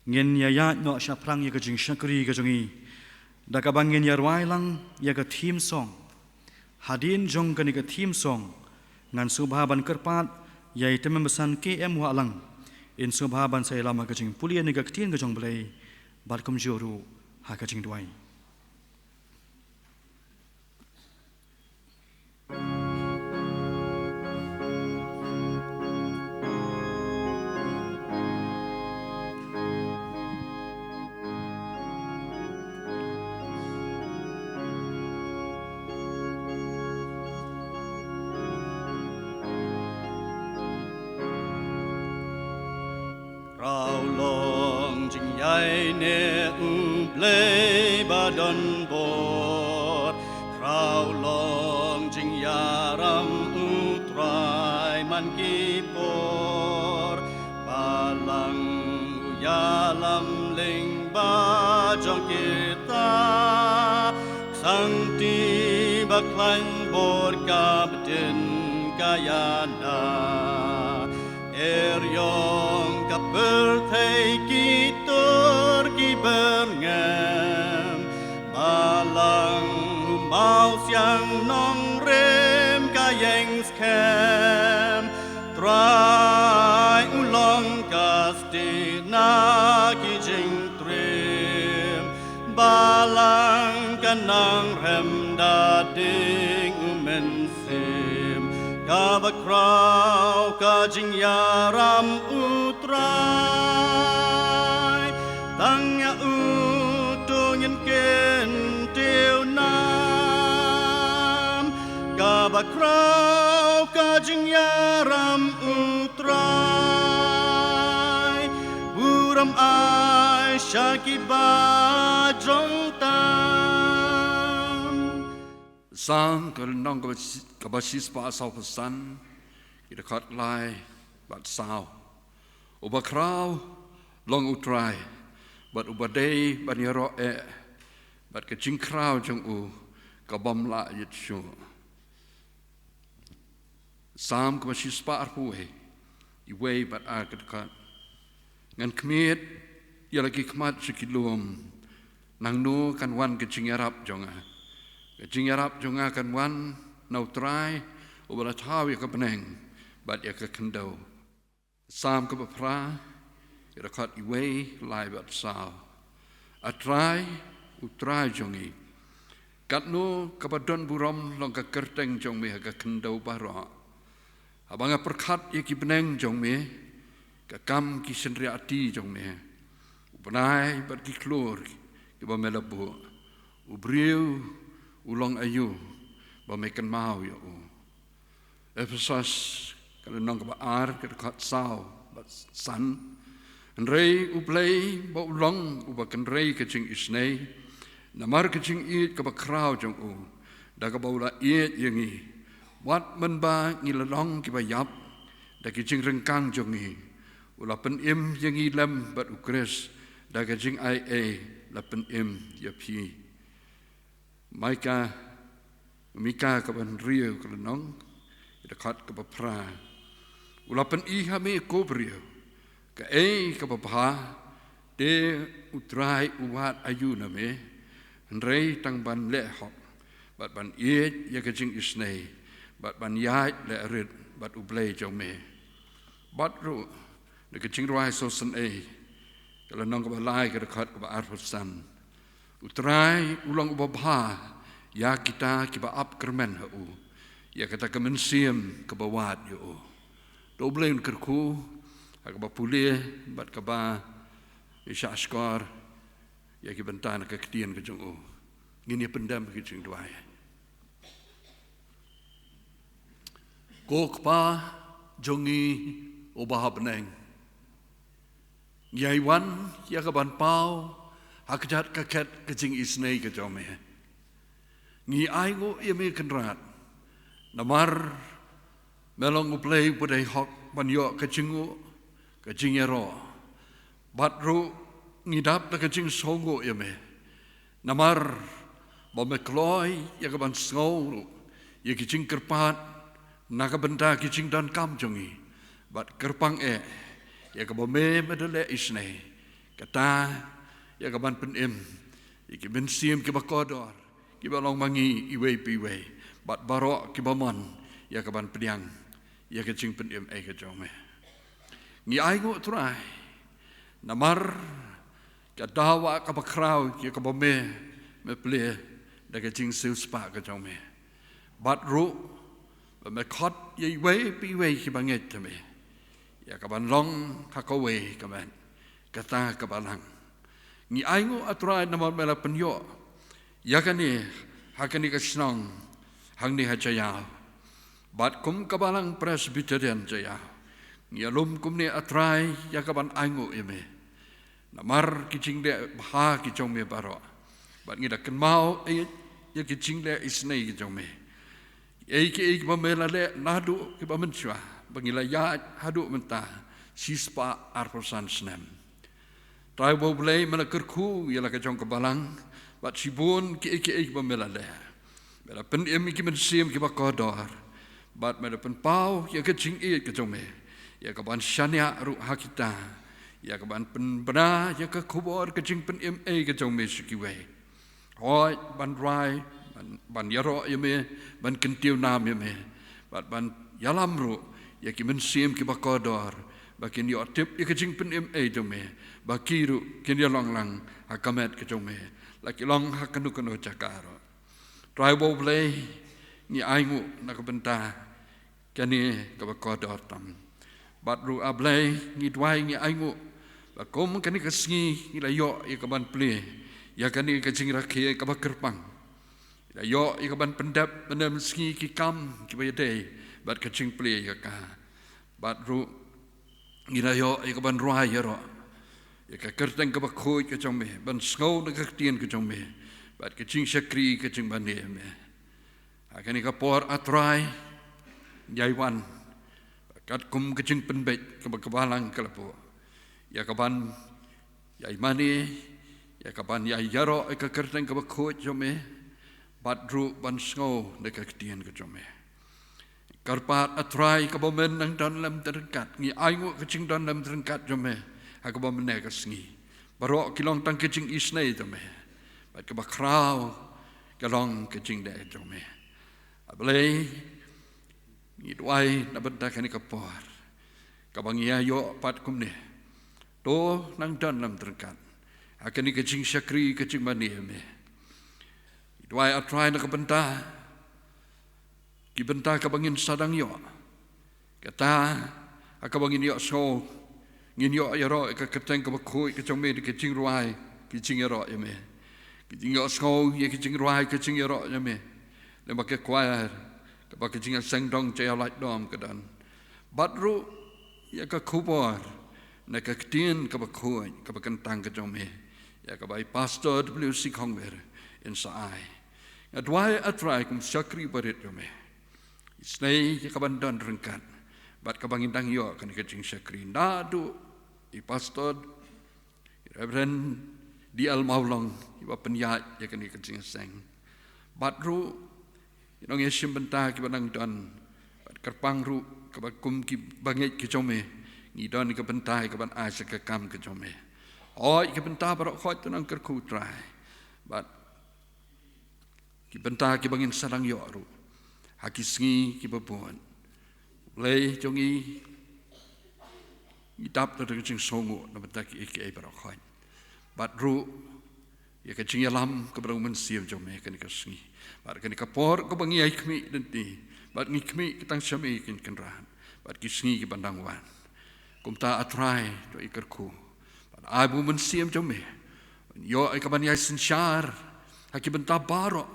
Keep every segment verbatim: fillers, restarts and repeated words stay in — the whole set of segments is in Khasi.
Ngin ïa ïaid noh shaphrang ïa ka jingshakri ka jong ngi da kaba ngin ïa rwai lang ïa ka theme song. Hadien jong kane ka theme song, ngan sngewbha ban kyrpad ïa i Tymmen Basan K M Wahlang, in sngewbha ban sa ïalam ha ka jingpule na ka ktien ka jong U Blei bad kumjuh ruh ha ka jingduwai. Khraw long jingïaineh U Blei ba don bor. Khraw long jingïaram U Trai man ki por. Balang u ïalam lyngba jong kita. Sangti ba khlaiñ bor ka btin ka ïada. Eriong ka pyrthei ki tur ki byrngem. Balang u mawsiang nongrim ka ïeng skhem. Trai u long ka stieh na ki jingtriem. Balang ka nang rem da ding u mynsiem. Kaba khraw ka jingïaram U Trai. Tang ïa u to ngin kyntiew nam. Kaba khraw ka jingïaram U Trai. Burom ai sha kiba jong tam. Salm ka lynnong kaba shi-, kaba shispah saw phew san, ki dkhot lai bad saw. Uba khraw long U Trai, bad uba dei ban ïaroh eh, bad ka jingkhraw jong u ka bym lah ïit shuh. Salm kaba shispah arphew wei, iwei bad ar ka dkhot. Ngan khmied ïa la ki khmat sha ki lum. Nangno kan wan ka jingïarap jong nga? Ka jingïarap jong nga kan wan na U Trai, uba la thaw ïa ka bneng bad ïa ka khyndew. Salm kaba phra, ïa ka dkhot iwei, lai bad saw. A Trai, U Trai jong ngi, katno kaba don burom long ka kyrteng jong me ha ka khyndew baroh. Haba nga pyrkhat ïa ki bneng jong me, ka kam ki shynriahti jong me. U bnai bad ki khlur kiba me la buh. U briew u long aïu ba me kynmaw ïa u? Ephesos ka lynnong kaba ar ka dkhot saw bad san. Hynrei U Blei ba u long uba kynrei ka jingisnei, namar ka jingïeit kaba khraw jong u, da kaba u la ïeit ïa ngi, wat mynba ngi la long kiba ïap da ki jingryngkang jong ngi, u la pynim ïa ngi lem bad U Khrist, da ka jingaiei la pynim ïa phi. Mika, Mika kaba hynriew ka lynnong, ka dkhot kaba phra. U la pyni ha me ko briew kaei kaba bha, te U Trai u wad aïu na me, hynrei tang ban leh hok, bad ban ïeit ïa ka jingisnei, bad ban ïaid leh rit bad U Blei jong me. Bad ruh na ka Jingrwai Sawsynei ka lynnong kaba lai ka dkhot kaba arphew san. U Trai u long uba bha ïa kita kiba ap kyrmen ha u, ïa kata ka mynsiem kaba wad ïa u. To U Blei un kyrkhu ha kaba pule bad kaba ïa shah shkor ïa ki bynta na ka ktien ka jong u. Ngin ïa pyndem ha ka jingduwai. Ko Kpa jong ngi uba ha bneng, ngi ai wan ïa ka ban paw ha kjat ka khet ka jingisnei ka jong me. Ngi ai nguh ïa me Kynrad, namar me long U Blei uba dei hok ban ïoh ka jingnguh, ka jingïaroh. Bad ruh ngi dap da ka jingsngewnguh ïa me, namar ba me kloi ïa ka ban sngew ruh ïa ki jingkyrpad na ka bynta ki jingdonkam jong ngi, bad kyrpang eh ïa kaba me, me da leh isnei, Kata ïa ka ban pynim ïa ki mynsiem kiba kordor, kiba long ma ngi iwei pa iwei, bad baroh kiba mon ïa ka ban pdiang ïa ka jingpynim ei ka jong me. Ngi ainguh Trai, namar ka dawa kaba khraw ïa kaba me, me plie da ka jingsiewspah ka jong me. Bad ruh ba me khot ïa iwei pa iwei kiba ngeit ha me ïa ka ban long ha kawei ka met, kata ka balang. Ngi ainguh A Trai namar me la pynïoh ïa kane ha kane ka shnong hangne ha Jaïaw. Bad kum ka balang Presbyterian Jaïaw, ngi ïalum kumne A Trai ïa ka ban ainguh ïa me namar ki jingleh bha ki jong me baroh. Bad ngi da kynmaw ei ïa ki jingleh isynei ki jong me, ei ki ei kiba me la leh naduh kiba mynshuwa ba ngi la ïaid haduh mynta, shispah arphew san snem. Trai U Blei, me la kyrkhu ïa la ka jong ka balang bad shibun ki ei ki ei kiba me la leh. Me la pynim ïa ki mynsiem kiba kordor bad me la pynpaw ïa ka jingïeit ka jong me ïa ka ban shaniah ruh ha kita, ïa ka ban pynbna ïa ka khubor ka jingpynim ei ka jong me sha kiwei. Hooid, ban rwai, ban, ban ïaroh ïa me, ban kyntiew nam ïa me, bad ban ïalam ruh ïa ki mynsiem kiba kordor ba kin ïoh tip ïa ka jingpynim ei jong me, ba ki ruh kin ïalong lang ha ka met ka jong me, la ki long ha kano kano jaka ruh. Trai U Blei, ngi ainguh na ka bynta kane kaba kordor tam. Bad ruh A Blei, ngi duwai, ngi ainguh ba kum kane ka sngi ngi la ïoh ïa ka ban plie ïa kane ka jingrakhe kaba kyrpang. Ngi la ïoh ïa ka ban pyndep mynne mynsngi ki kam kiba ïadei bad ka jingplie ïa ka. Bad ruh ngi la ïoh ïa ka ban rwai ïaroh ïa ka kyrteng kaba khuid ka jong me, ban sngew na ka ktien ka jong me bad ka jingshakri ka jingmane me. Ha kane ka por A Trai, ïai wan katkum ka jingpynbeit kaba ka balang ka la buh ïa ka ban ïai mane, ïa ka ban ïai ïaroh ïa ka kyrteng kaba khuid jong me, bad ruh ban sngew na ka ktien ka jong me. Kyrpad A Trai, kaba men nang don lem ryngkat, ngi ainguh ka jingdon lem ryngkat jong me ha kaba mynne ka sngi. Baroh ki long tang ka jingisynei jong me, bad kaba khraw ka long ka jingleh jong me. A Blei, ngi duwai na bynta kane ka por kaba ngi ïa ïoh pat kumne. To nang don lem ryngkat ha kane ka jingshakri ka jingmane me. Ngi duwai A Trai na ka bynta ki bynta kaba ngin sa dang ïoh. Kata ha kaba ngin ïohsngew, ngin ïoh ïaroh ïa ka kyrteng kaba khuid ka jong me da ka jingrwai, ka jingïaroh ïa me. Ka jingïohsngew ïa ka jingrwai, ka jingïaroh ïa me, lem bad ka choir kaba ka jingïaseng dong Jaïaw Laitdom ka don. Bad ruh ïa ka khubor na ka ktien kaba khuid kaba kyntang ka jong me, ïa kaba i Pastor W C Khongwir in sa ai. Nga duwai A Trai kum shakri barit jong me, isynei ïa ka ban don ryngkat bad kaba ngin dang ïoh kane ka jingshakri, naduh i Pastor Reverend D L Mawlong iba pynïaid ïa kane ka jingïaseng. Bad ruh ki nongïashim bynta kiba nang don, bad kyrpang ruh kaba kum kiba ngeit ka jong me, ngi don ka bynta ïa ka ban ai sa ka kam ka jong me. Hooid, ka bynta baroh khoit to nang kyrkhu Trai, bad ki bynta kiba ngin sa dang ïoh ruh ha ki sngi kiba bud. Blei jong ngi, ngi dap da ka jingsngewnguh na bynta kiei kiei baroh khoit. Bad ruh ïa ka jingïalam kaba dang mynsiem jong me kane ka sngi, bad kane ka por kaba ngi ïai khmih lynti, bad ngi khmih ka tang sha me Kynrad, bad ki sngi kiban dang wan. Kumta A Trai, to ïa kyrkhu bad ai ba u Mynsiem jong me un ïoh ïa ka ban ïai synshar ha ki bynta baroh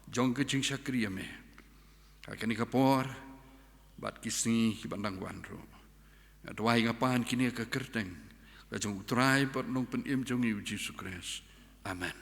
jong ka jingshakri ïa me ha kane ka por bad ki sngi kiban dang wan ruh. Nga duwai, nga pan kine ha ka kyrteng ka jong U Trai bad U Nongpynim jong ngi U Jisu Khrist. Amen.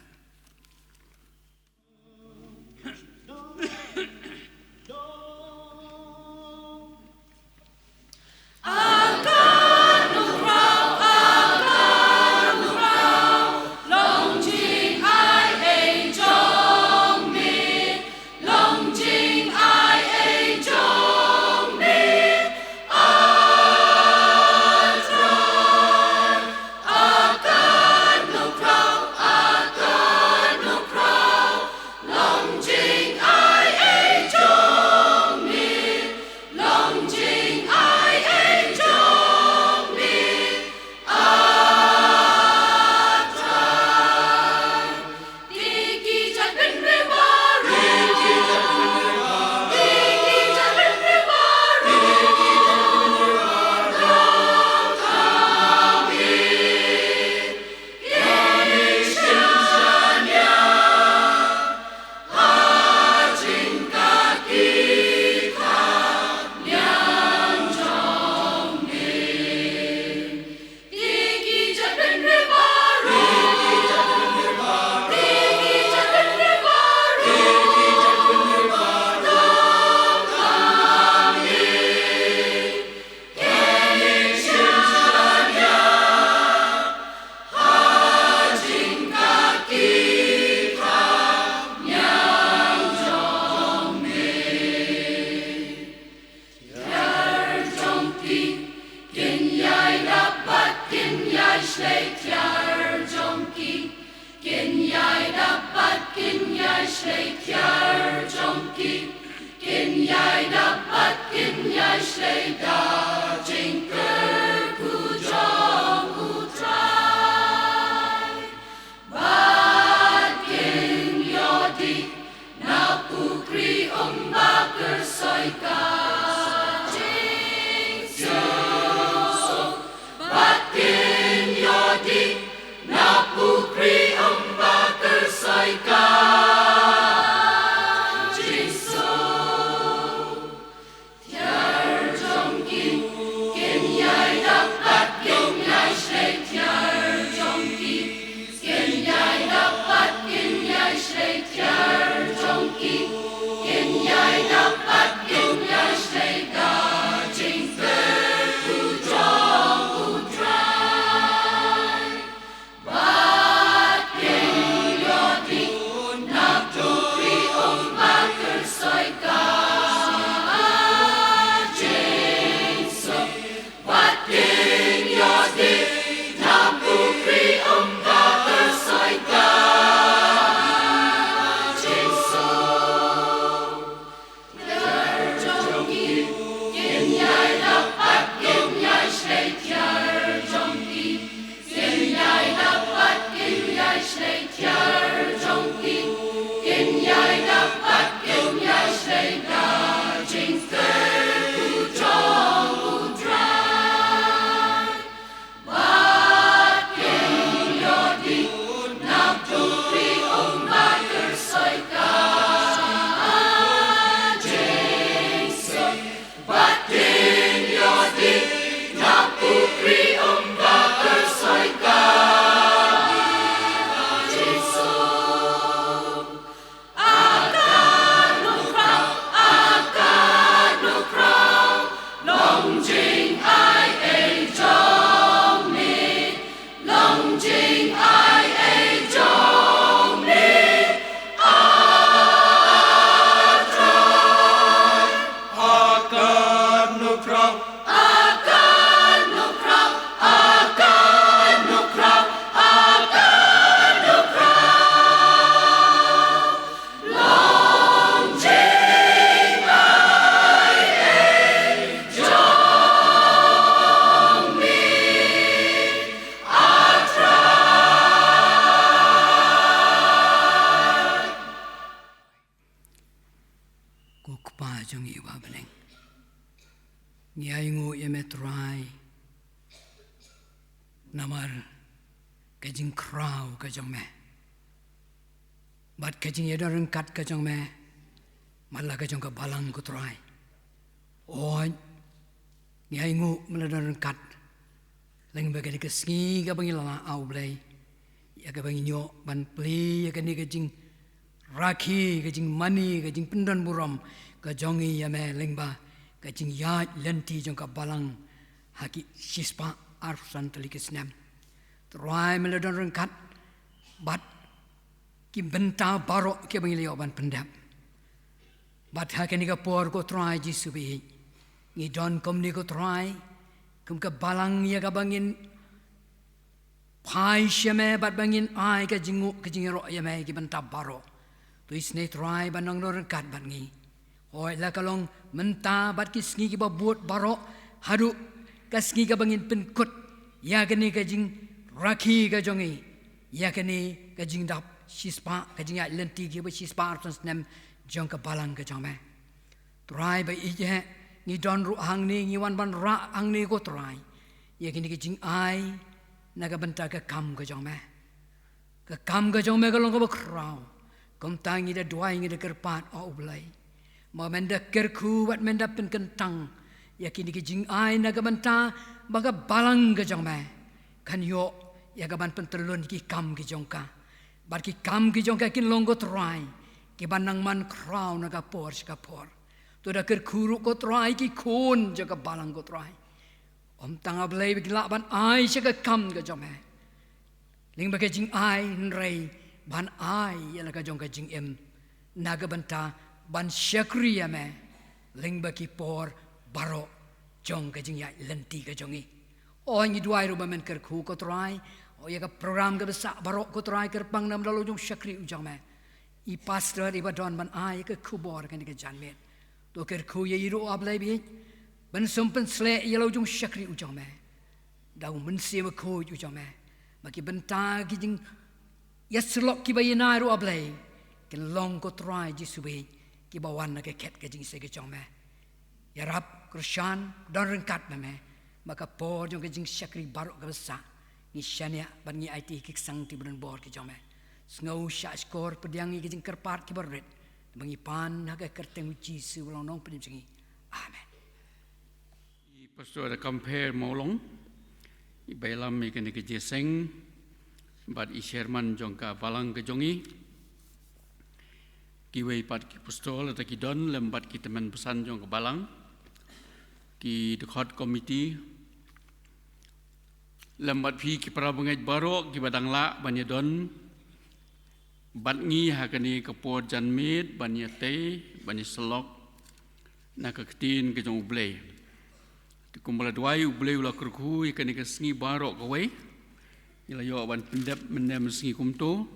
Kin ïai dap bad kin ïai shlei da jingkyrkhu jong U Trai. Bad kin ïoh dih na pukri um bakyrsoh ka jingsuk. Bad kin ïoh dih na pukri um bakyrsoh ka jingsuk. Tiar jong ki kin ïai dap bad kin ïai shlei, tiar jong ki kin ïai dap bad kin ïai shlei, tiar jong ki kin ïai dap bad kin ïai shlei da jingkyrkhu jong U Trai. Bad kin ïoh dih na pukri um bakyrsoh ka jingsuk. Bad kin ïoh dih na pukri um bakyrsoh ka jingsuk. Tiar jong ki kin ïai dap bad kin ïai shlei, tiar jong ki kin ïai dap bad kin ïai shlei, tiar jong ki kin ïai dap bad kin ïai shlei da jingkyrkhu jong U Trai. Bad kin ïoh dih na pukri um bakyrsoh ka jingsuk. Bad kin ïoh dih na pukri um bakyrsoh ka jingsuk. A ka nukhrau, a ka nukhrau, long jingai ei jong me, long jingai ei jong me, A Trai. A ka nukhrau, a ka nukhrau, a ka nukhrau, a ka nukhrau. Long jingai ei jong me, A Trai. Ko Kpa jong ngi uba ha bneng, ngi ainguh ïa me Trai, namar ka jingkhraw ka jong me bad ka jingïadon ryngkat ka jong me man la ka jong ka balang, ko Trai. Hooid, ngi ainguh me la don ryngkat lyngba kane ka sngi kaba ngi la lah, A U Blei, ïa kaba ngin ïoh ban plie ïa kane ka jingrakhe, ka jingmane, ka jingpyndonburom ka jong ngi ïa me lyngba ka jingïaid lynti jong ka balang ha ki shispah arphew san tylli ki snem. Trai, me la don ryngkat bad ki bynta baroh kiba ngi la ïoh ban pyndep. Bad ha kane ka por, ko Trai Jisu ba ïeit, ngi don kumne, ko Trai, kum ka balang ïa kaba ngin phai sha me bad ba ngin ai ka jingnguh ka jingïaroh ïa me ïa ki bynta baroh. To isynei, Trai, ban nang don ryngkat bad ngi. Hooid, la ka long mynta bad ki sngi kiba bud baroh haduh ka sngi kaba ngin pynkut ïa kane ka jingrakhe ka jong ngi, ïa kane ka jingdap shispah, ka jingïaid lynti kaba shispah arphew san snem jong ka balang ka jong me. Trai ba ïeit, ngi don ruh hangne, ngi wan ban rah hangne, ko Trai, ïa kine ki jingai na ka bynta ka kam ka jong me. Ka kam ka jong me ka long kaba khraw. Kumta ngi da duwai, ngi da kyrpad, A U Blei, ba men da kyrkhu bad men da pynkyntang ïa kine ki jingai na ka bynta ba ka balang ka jong me kan ïoh ïa ka ban pyntyllun ki kam ki jong ka. Bad ki kam ki jong ka kin long, ko Trai, kiba nang man khraw na ka por sha ka por. To da kyrkhu ruh, ko Trai, ki khun jong ka balang, ko Trai, ym tang, A Blei, ba kin lah ban ai sha ka kam ka jong me lyngba ka jingai, hynrei ban ai ïa la ka jong ka jingim na ka bynta ban shakri ïa me lyngba ki por baroh jong ka jingïaid lynti ka jong ngi. Hooid, ngi duwai ruh ba men kyrkhu, ko Trai, ïa ka program kaba sah baroh, ko Trai, kyrpang na ka bynta u shakri u jong me, i pastor, iba don ban ai ïa ka khubor kane ka janmiet. To kyrkhu ïa i ruh, A Blei baieit, ban sngewpynsleh ïa la u jong shakri u jong me da u Mynsiem Bakhuid u jong me, ba ki bynta ki jingïasyllok kiba ïa nai ruh, A Blei, kin long, ko Trai Jisu baieit, kiba wan na ka khet ka jingïaseng ka jong me. Ïarap, kyrshan, don ryngkat ma me, ba ka por jong ka jingshakri baroh kaba sah, ngi shaniah bad ngi aiti ki ksangti ba don bor ki jong me. Sngew shahshkor, pdiang ïa ki jingkyrpad kiba rit, ba ngi pan ha ka kyrteng u Jisu ba long Nongpynim jong ngi. Amen. I Pastor Compare Mawlong, i ba ïalam ïa kane ka jingïaseng, bad i Chairman jong ka balang ka jong ngi, kiwei pat ki Pastor lada ki don, lem bad ki tymmen basan jong ka balang, ki dkhot komiti, lem bad phi ki para bangeit baroh kiba dang lah ban ïadon bad ngi ha kane ka por janmiet ban ïatei, ban ïasyllok na ka ktien ka jong U Blei. Te kumba la duwai, U Blei u la kyrkhu ïa kane ka sngi baroh kawei, ngi la ïoh ban pyndep mynne mynsngi kumto.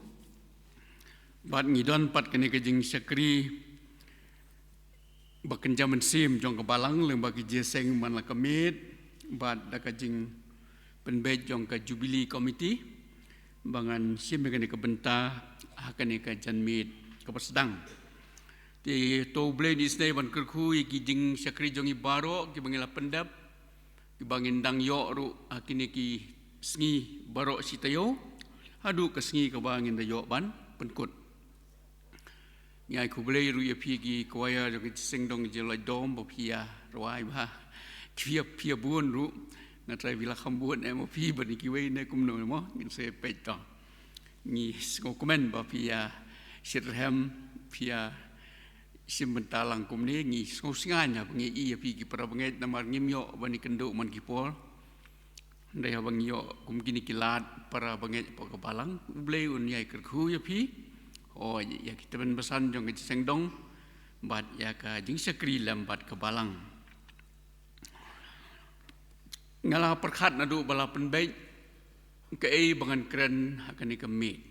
Bad ngi don pat kane ka jingshakri ba kynja mynsiem jong ka balang lyngba ki jingïaseng man la ka miet, bad da ka jingpynbeit jong ka Jubilee Committee, ba ngan shim ïa kane ka bynta ha kane ka janmiet kaba sdang. Te to U Blei un isynei ban kyrkhu ïa ki jingshakri jong ngi baroh kiba ngi la pyndep, kiba ngin dang ïoh ruh ha kine ki sngi baroh shi taïew, haduh ka sngi kaba ngin da ïoh ban pynkut. Ngi ai khublei ruh ïa phi ki choir jong ka jingïaseng dong jong Laitdom, ba phi ïa rwai bha. Ki ïa, phi ïa bun ruh. Nga trai phi la kham bun em, ba phi bad kiwei ne kumno mo, ngin sa peit to. Ngi sngewkmen ba phi ïa shitrhem, phi ïa shim bynta lang kumne, ngi sngewsngaiñ haba ngi ïohi ïa phi ki para bangeit, namar ngim ïoh ban ïakynduh man ki por. Hynrei haba ngi ïoh kum kine ki lad para bangeit hapoh ka balang, U Blei un ïai kyrkhu ïa phi, oh, ïa ki tymmen basan jong ka jingïaseng dong, bad ïa ka jingshakri lem bad ka balang. Nga la pyrkhat naduh ba la pynbeit kaei ba ngan kren ha kane ka miet.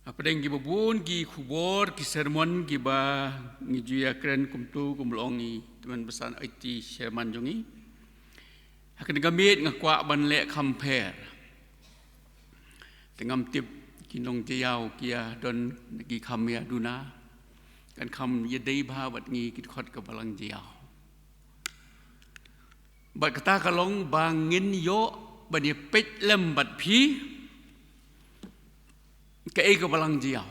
Hapdeng kiba bun ki khubor, ki sermon kiba ngi ju ïa kren kumto, kumba la ong i tymmen basan, i Chairman jong ngi, ha kane ka miet nga kwah ban leh kham pher. Te ngam tip ki nong Jaïaw ki ïa don ki kham ïa duna, kan kham ïa dei bha bad ngi ki dkhot ka balang Jaïaw. Bad kata ka long ba ngin ïoh ban ïa peit lem bad phi kaei ka balang Jaïaw.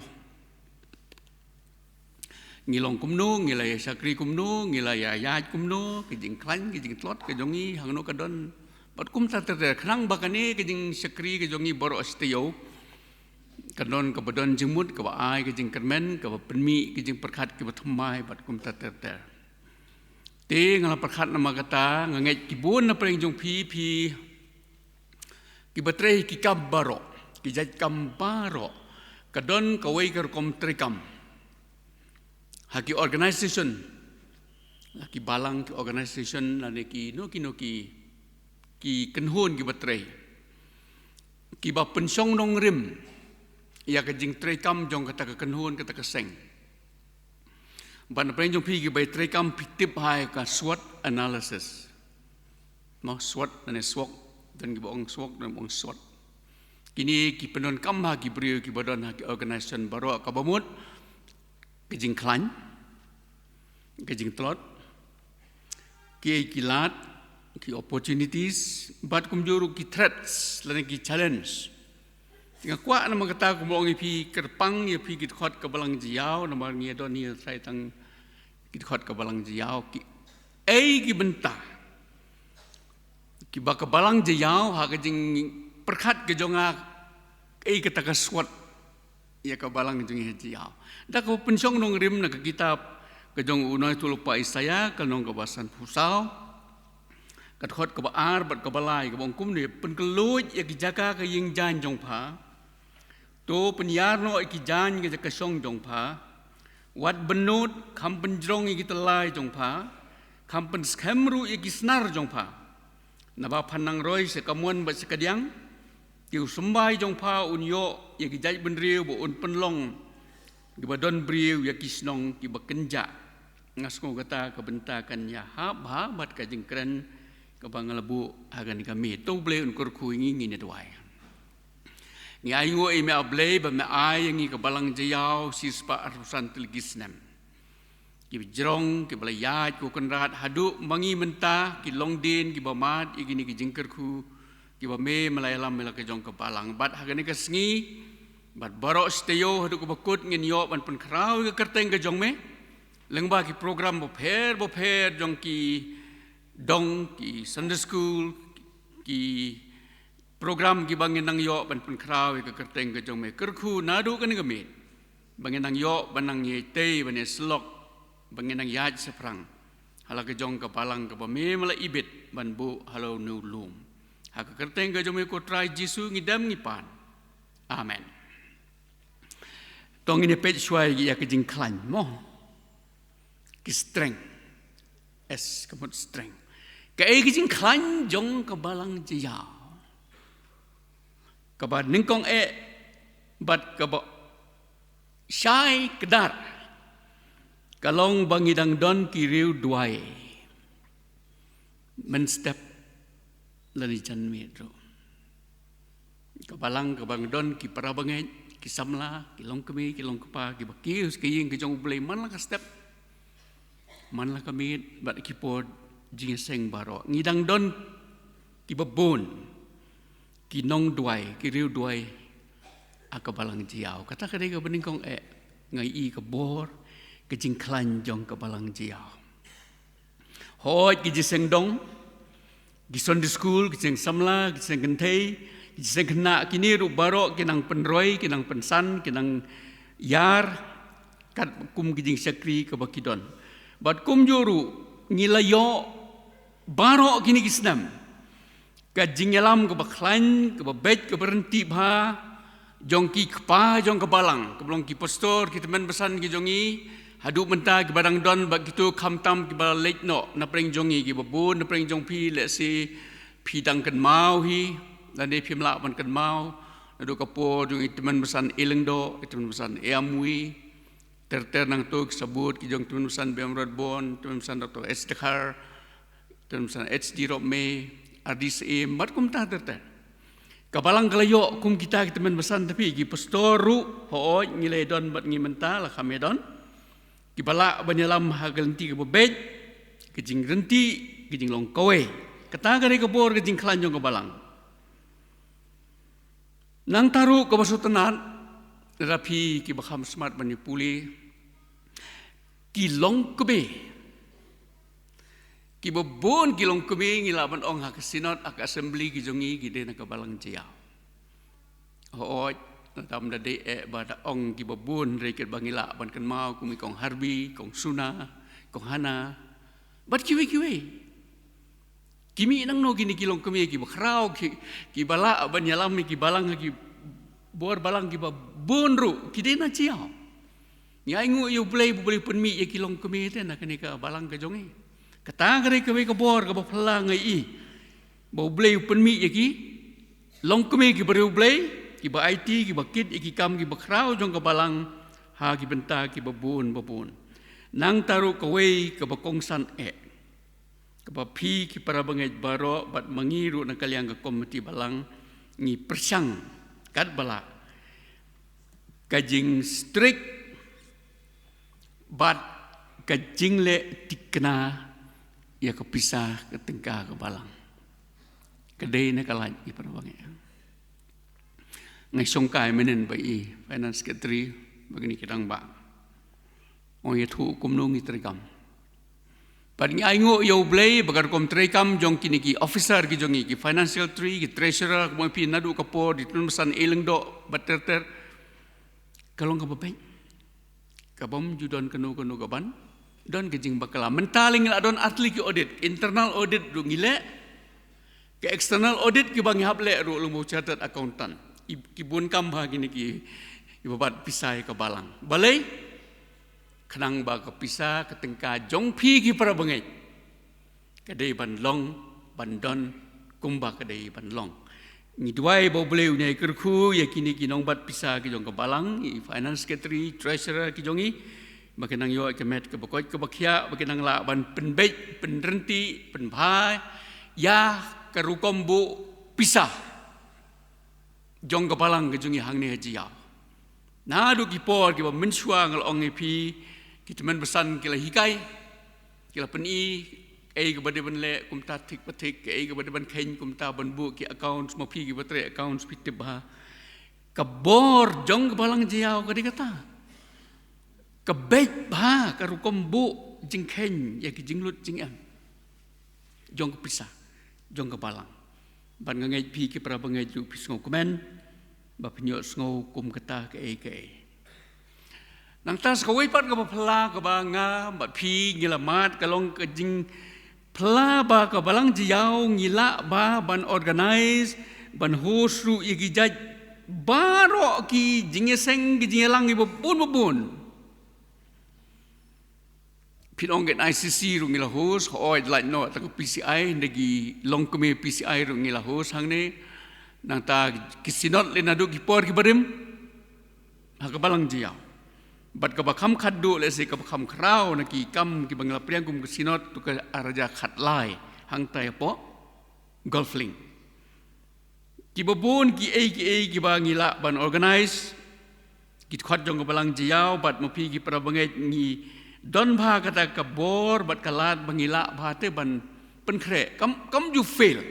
Ngi long kumno, ngi la ïa shakri kumno, ngi la ïa ïaid kumno, ka jingkhlaiñ, ka jingtlot ka jong ngi hangno ka don, bad kumta ter ter, khnang ba kane ka jingshakri ka jong ngi baroh shi taïew kan don kaba don jingmut, kaba ai ka jingkyrmen, kaba pynmih ka jingpyrkhat kiba thymmai, bad kumta ter ter. Te nga la pyrkhat namar kata, nga ngeit ki bun na pdeng jong phi, phi kiba trei ki kam baroh, ki jait kam baroh, ka don kawei ka rukom treikam ha ki organisation, la ki balang, ki organisation, lane kino kino ki, ki kynhun kiba trei, kiba pynshong nongrim ïa ka jingtreikam jong kata ka kynhun, kata ka seng. Bad na pdeng jong phi kiba treikam, phi tip hi ïa ka SWOT analysis. Mo, SWOT, lane SWOG, don kiba ong SWOG, don kiba ong SWOT. Kine ki pyndonkam ha ki briew kiba don ha ki organisation baroh, kaba mut ka jingkhlaiñ, ka jingtlot, kiei ki lad, ki opportunities, bad kumjuh ruh ki threats lane ki challenge. Nga kwah namar kata kumba la ong ïa phi, kyrpang ïa phi ki dkhot ka balang Jaïaw, namar ngi don hi trai tang ki dkhot ka balang Jaïaw, kiei ki bynta kiba ka balang Jaïaw ha ka jingpyrkhat ka jong nga, kaei kata ka SWOT ïa ka balang jong ngi ha Jaïaw. Da kaba pynshong nongrim na ka kitab ka jong u nongïathuhlypa Isaïah, ka lynnong kaba sanphew saw, ka dkhot kaba ar bad kaba lai, kaba ong kumne: Pynkhlaiñ ïa ki jaka ka ïing jaiñ jong pha, to pynïar noh ïa ki jaiñ ka jaka shong jong pha. Wat bynnud, kham pynjrong ïa ki tyllai jong pha, kham pynskhem ruh ïa ki snar jong pha. Naba phan nang roi sha kamon bad sha kadiang, te u symbai jong pha un ïoh ïa ki jaitbynriew ba un pynlong kiba don briew ïa ki shnong kiba kynjah. Nga sngew kata ka bynta kan ïa hap bha bad ka jingkren kaba nga la buh ha kane ka miet. To U Blei un kyrkhu ïa ngi, ngin ïa duwai. Ngi ainguh ïa me A Blei ba me ai ïa ngi ka balang jaiaw shispah arphew san tylli ki snem. Kiba jrong, kiba la ïaid ko Kynrad haduh ma ngi mynta, ki longdien, kiba mad ïa kine ki jingkyrkhu kiba me me la ïalam ïa la ka jong ka balang. Bad ha kane ka sngi bad baroh shi taïew haduh kaba kut ngin ïoh ban pynkhraw ïa ka kyrteng ka jong me lyngba ki program bapher bapher jong ki dong, ki Sunday school, ki program kiba ngin nang ïoh ban pynkhraw ïa ka kyrteng ka jong me. Kyrkhu naduh kane ka miet ba ngin nang ïoh ban nang ïai tei, ban ïai syllok, ba ngin nang ïaid shaphrang ha la ka jong ka balang kaba me me la ibit ban buh halor une u lum. Ha ka kyrteng ka jong me ko Trai Jisu ngi dem ngi pan. Amen. To ngin ïa peit shuwa ïa ka jingkhlaiñ mo. Ki strength. S ka mut strength. Kaei ka jingkhlaiñ jong ka balang jaiaw kaba nyngkong eh bad kaba shai kdar? Ka long ba ngi dang don ki riew duwai mynstep lane janmiet ruh. Ka balang kaba ngi don ki para bangeit, ki samla, ki longkmie, ki longkpa, kiba kiew sha ka ïing ka jong U Blei man la ka step, man la ka miet bad ki por jingïaseng baroh. Ngi dang don kiba bun ki nongduwai, ki riew duwai ha ka balang jaiaw. Kata ka dei kaba nyngkong eh, nga ïohi ka bor ka jingkhlaiñ jong ka balang jaiaw. Hooid, ki jingseng dong, ki Sunday school, ki jingseng samla, ki jingseng kynthei, ki jingseng khynnah, kine ruh baroh ki nang pynroi, ki nang pynsan, ki nang ïar kat kum ki jingshakri kaba ki don. Bad kumjuh ruh ngi la ïoh baroh kine ki snem ka jingïalam kaba khlaiñ, kaba beit, kaba ryntih bha jong ki kpa jong ka balang, kaba long ki pastor, ki tymmen basan ki jong ngi haduh mynta, kiba dang don bad kito khamtam kiba leit noh na pdeng jong ngi, kiba bun na pdeng jong phi. Lehse phi dang kynmaw hi, lane phim lah ban kynmaw naduh ka por jong i tymmen basan E Lyngdoh, i tymmen basan E Amwi, ter ter nangto ki sabut ki jong tymmen basan Bemrod Bon, tymmen basan Doctor H Dkhar, tymmen basan H D Ropmie, R D Syiem, bad kumta ter ter. Ka balang ka la ïoh kum kita ki tymmen basan, tapi ki pastor ruh, hooid, ngi la don bad ngi mynta la kham ïa don, kiba lah ban ïalam ha ka lynti kaba beit, ka jingryntih, ka jinglong kawei. Kata ka dei ka bor ka jingkhlaiñ jong ka balang. Nangta ruh kaba sngewtynnat, lada phi kiba kham smat ban ïa pule, ki longkmie, kiba bun ki longkmie, ngi lah ban ong ha ka synod, ha ka assembly ki jong ngi, ki dei na ka balang jaiaw. Hooid, lada ym da dei eh ba da ong kiba bun, hynrei katba ngi lah ban kynmaw kum i Kong Harbi, Kong Suna, Kong Hana, bad kiwei kiwei. Ki mih nangno kine ki longkmie kiba khraw, ki, kiba lah ban ïalam ïa ki balang, ki bor balang kiba bun ruh, ki dei na jaiaw. Ngi ainguh ïa U Blei ba U Blei u pynmih ïa ki longkmie te na kane ka balang ka jong ngi. Kata ka dei kawei ka bor kaba phylla nga ïohi, ba U Blei u pynmih ïa ki longkmie kiba riew Blei, kiba aiti, kiba kit ïa ki kam kiba khraw jong ka balang ha ki bynta kiba bun ba bun. Nangta ruh kawei kaba kongsan eh, kaba phi ki para bangeit baroh bad ma ngi ruh na ka liang ka komiti balang ngi pyrshang katba lah ka jingstrict bad ka jingleh thikna ïa ka pisa ka tyngka ka balang. Ka dei na ka lait, ki para bangeit. Nga shongkai mynhynnin bad i Finance Secretary, bad kine ki rangbah. Ong ïathuh kumno ngi treikam. Bad ngi ainguh ïa U Blei ba ka rukom treikam jong kine ki officer ki jong ngi, ki Finance Secretary, ki Treasurer, kumba phi naduh ka por, i tymmen basan E Lyngdoh bad ter ter, ka long kaba beit. Ka bym ju don kano kano kaban don ka jingbakla. Mynta lei ngi la don artylli ki audit, internal audit ruh ngi leh, ka external audit kiba ngi hap leh ruh lyngba u chartered accountant. I, ki bun kam bha kine ki, kiba bat pisa ïa ka balang. Balei? Khnang ba ka pisa ka tyngka jong phi ki para bangeit ka dei ban long, ban don kumba ka dei ban long. Ngi duwai ba U Blei un ïai kyrkhu ïa kine ki nongbat pisa ki jong ka balang, i Finance Secretary, Treasurer ki jong ngi, Ba ki nang ïoh ka met kaba koit kaba khiah, ba ki nang lah ban pynbeit, pynrynti, pynbha ïa ka rukom buh pisa jong ka balang ka jong ngi hangne ha Jaïaw. Naduh ki por kiba mynshuwa nga la ong ïa phi, ki tymmen basan ki la hikai, ki la pyni, kaei kaba dei ban leh kumta thik ba thik, kaei kaba dei ban kheiñ kumta ban buh ki accounts, ma phi kiba trei accounts phi tip bha. Ka bor jong ka balang Jaïaw ka dei kata. Ka beit bha ka rukom buh jingkheiñ ïa ki jinglut jingem jong ka pisa jong ka balang. Bad nga ngeit phi ki para bangeit ruh phi sngewkmen ba phin ïohsngew kum kata kaei kaei. Nangta sa kawei pat kaba phylla kaba nga bad phi ngi la mad ka long ka jingphylla ba ka balang Jaïaw ngi lah ba ban organize, ban host ruh ïa ki jait baroh ki jingïaseng ki jingïalang kiba bun ba bun. Phi ong ka I C C ruh ngi la host, hooid lait noh tang ka P C I, hynda ki longkmie P C I ruh ngi la host hangne. Nangta ki synod lei naduh ki por kiba rim ha ka balang Jaïaw. Bad kaba kham khatduh lehse kaba kham khraw na ki kam kiba ngi la pdiang kum ka synod tu ka ar hajar khatlai hangtai hapoh Golf Link. Kiba bun kiei kiei kiba ngi lah ban organize, ki dkhot jong ka balang Jaïaw bad ma phi ki para bangeit ngi don bha kata ka bor bad ka lad ba ngi lah bha te ban pynkhreh. Kam, kam ju fail.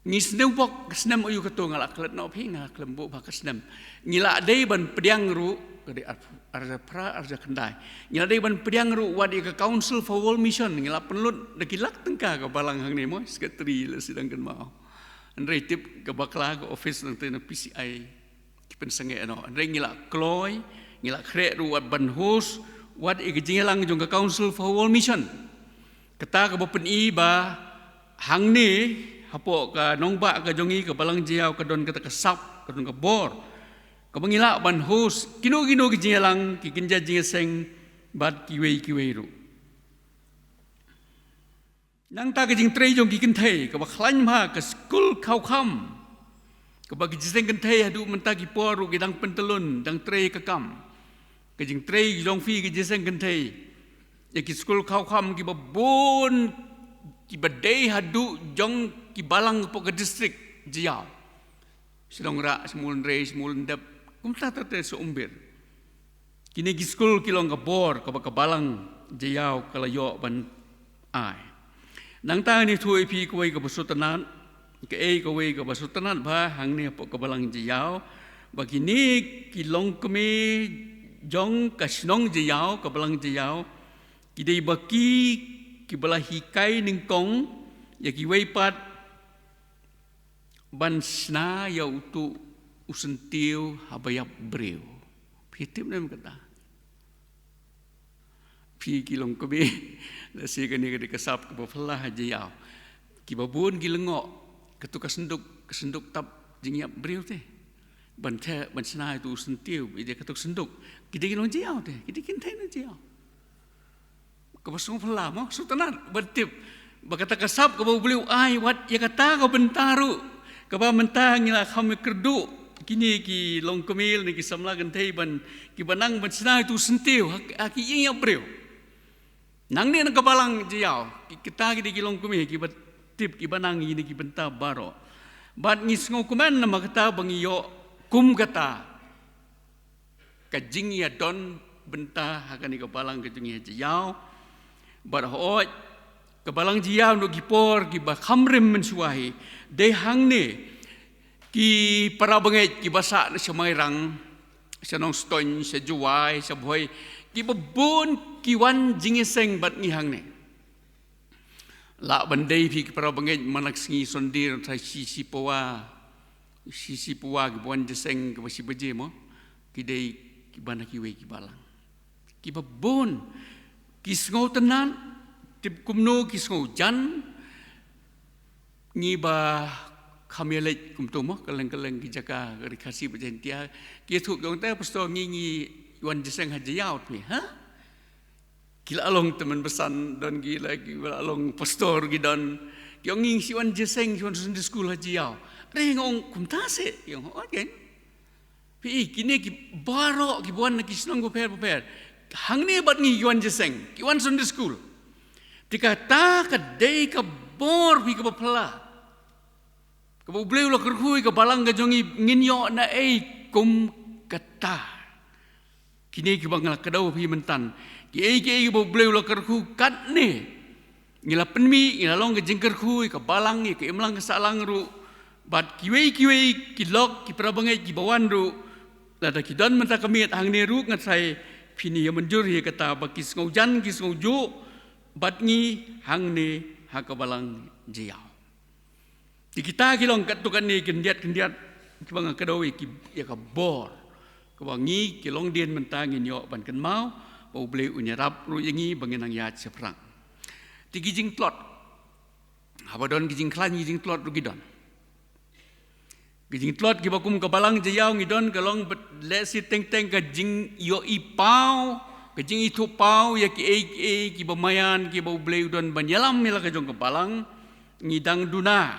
Ngi sngewbok ka snem aïu kato nga la klet noh phi, nga khlem buh bha ka snem. Ngi la dei ban pdiang ruh ka dei ar, ar hajar phra, ar hajar khyndai. Ngi la dei ban pdiang ruh wat ïa ka Council for World Mission, ngi la pynlut da ki lak tyngka ka balang hangne mo, secretary la sdang kynmaw. Hynrei tip ka bakla ka office nangta na P C I ki pynsangeh noh. Hynrei ngi la kloi, ngi la khreh ruh wat ban host wat ïa ka jingïalang jong ka Council for World Mission. Kata kaba pyni ba hangne hapoh ka nongbah ka jong ngi ka balang Jaïaw ka don kata ka sap, ka don ka bor kaba ngi lah ban host kino kino ki jingïalang, ki kynja jingïaseng bad kiwei kiwei ruh. Nangta ka jingtrei jong ki kynthei kaba khlaiñ bha, ka skul khawkham kaba ki jingïaseng kynthei haduh mynta ki por ruh ki dang pyntyllun, dang trei ka kam. Ka jingtrei jong phi ki jingïaseng kynthei ïa ki skul khawkham kiba bun kiba dei haduh jong ki balang hapoh ka district Jaïaw. Shnong Rah, Shmul Nrei, Shmul Ndep, kumta ter ter, Sohumber. Kine ki skul ki long ka bor kaba ka balang Jaïaw ka la ïoh ban ai. Nangta ngan ïathuh ïa phi kawei kaba sngewtynnat, kaei kawei kaba sngewtynnat bha hangne hapoh ka balang Jaïaw, ba kine ki longkmie jong ka shnong Jaïaw, ka balang Jaïaw, ki dei ba ki, kiba la hikai nyngkong ïa kiwei pat ban shna ïa uto u syntiew haba ïap briew. Phi tip ne em kata? Phi ki longkmie, lehse kane ka dei ka sap kaba phylla ha Jaïaw. Kiba bun ki lyngngoh kato ka synduk, ka synduk tap jingïap briew te. Ban theh, ban shna ïa uto u syntiew ïa kato ka synduk. Ki dei ki nong Jaïaw te, ki dei ki kynthei nong Jaïaw. Kaba sngewphylla mo, sngewtynnat ban tip ba kata ka sap kaba U Blei u ai wat ïa kata ka bynta ruh, kaba mynta ngi la kham ïakyrduh kine ki longkmie ne ki samla kynthei ban, kiba nang ban shna ïa uto u syntiew ha, ha ki ïing ïap briew. Nangne na ka balang Jaïaw, ki, kita ki dei ki longkmie kiba tip, kiba nang ïa kine ki bynta baroh. Bad ngi sngewkmen namar kata ba ngi ïoh kum kata ka jingïadon bynta ha kane ka balang ka jong ngi ha Jaïaw. Bad hooid, ka balang Jaïaw naduh ki por kiba kham rim mynshuwa hi, dei hangne ki para bangeit kiba sah na sha Mairang, sha Nongstoiñ, sha Jowai, sha Bhoi, kiba bun ki wan jingïaseng bad ngi hangne. Lah ban dei phi ki para bangeit man la ka sngi Sunday, sa shi, shi pawa, shi, shi pawa kiba wan jingïaseng kaba shi baje mo, ki dei kiba na kiwei ki balang. Kiba bun ki sngewtynnat, tip kumno ki sngewjan, ngi ba kham ïaleit kumto mo, kylleng kylleng ki jaka, ka Ri Khasi bad Jaiñtia, ki ïathuh ki ong te pastor ngi, ngi wan jingïaseng ha Jaïaw phi, ha? Ki la long tymmen basan don ki la, ki la long pastor ki don. Ki ong ngi shu wan jingïaseng, shu wan Sunday school ha Jaïaw. Re nga ong kumta se, ki ong hooid kein. Phi i, kine ki baroh kiba wan na ki shnong bapher bapher, hangne bad ngi ki wan jingïaseng, ki wan Sunday school. Te kata ka dei ka bor phi kaba phylla, kaba U Blei u la kyrkhu ïa ka balang ka jong ngi. Ngin ïoh naei kum kata? Kine kiba nga la kdew ha phi mynta, kiei kiei kiba U Blei u la kyrkhu katne, ngi la pynmih, ngi la long ka jingkyrkhu ïa ka balang, ïa ka imlang ka sahlang ruh, bad kiwei kiwei ki lok, ki para bangeit kiba wan ruh, lada ki don mynta ka miet hangne ruh, nga tharai phin ïa mynjur ïa kata ba ki sngewjan, ki sngewjuh bad ngi hangne ha ka balang jaiaw. Te kita ki long katto katne ki khyndiat khyndiat kiba nga kdew ïa ki, ïa ka bor kaba ngi ki longdien mynta ngin ïoh ban kynmaw, ba U Blei un ïarap ruh ïa ngi ba ngin nang ïaid shaphrang. Te ki jingtlot, haba don ki jingkhlaiñ, ki jingtlot ruh ki don. Ki jingtlot kiba kum ka balang jaiaw ngi don ka long bad lehse teng teng ka jingïohi paw, ka jingithuh paw ïa kiei kiei kiba maïan kiba U Blei u don ban ïalam ïa la ka jong ka balang. Ngi dang duna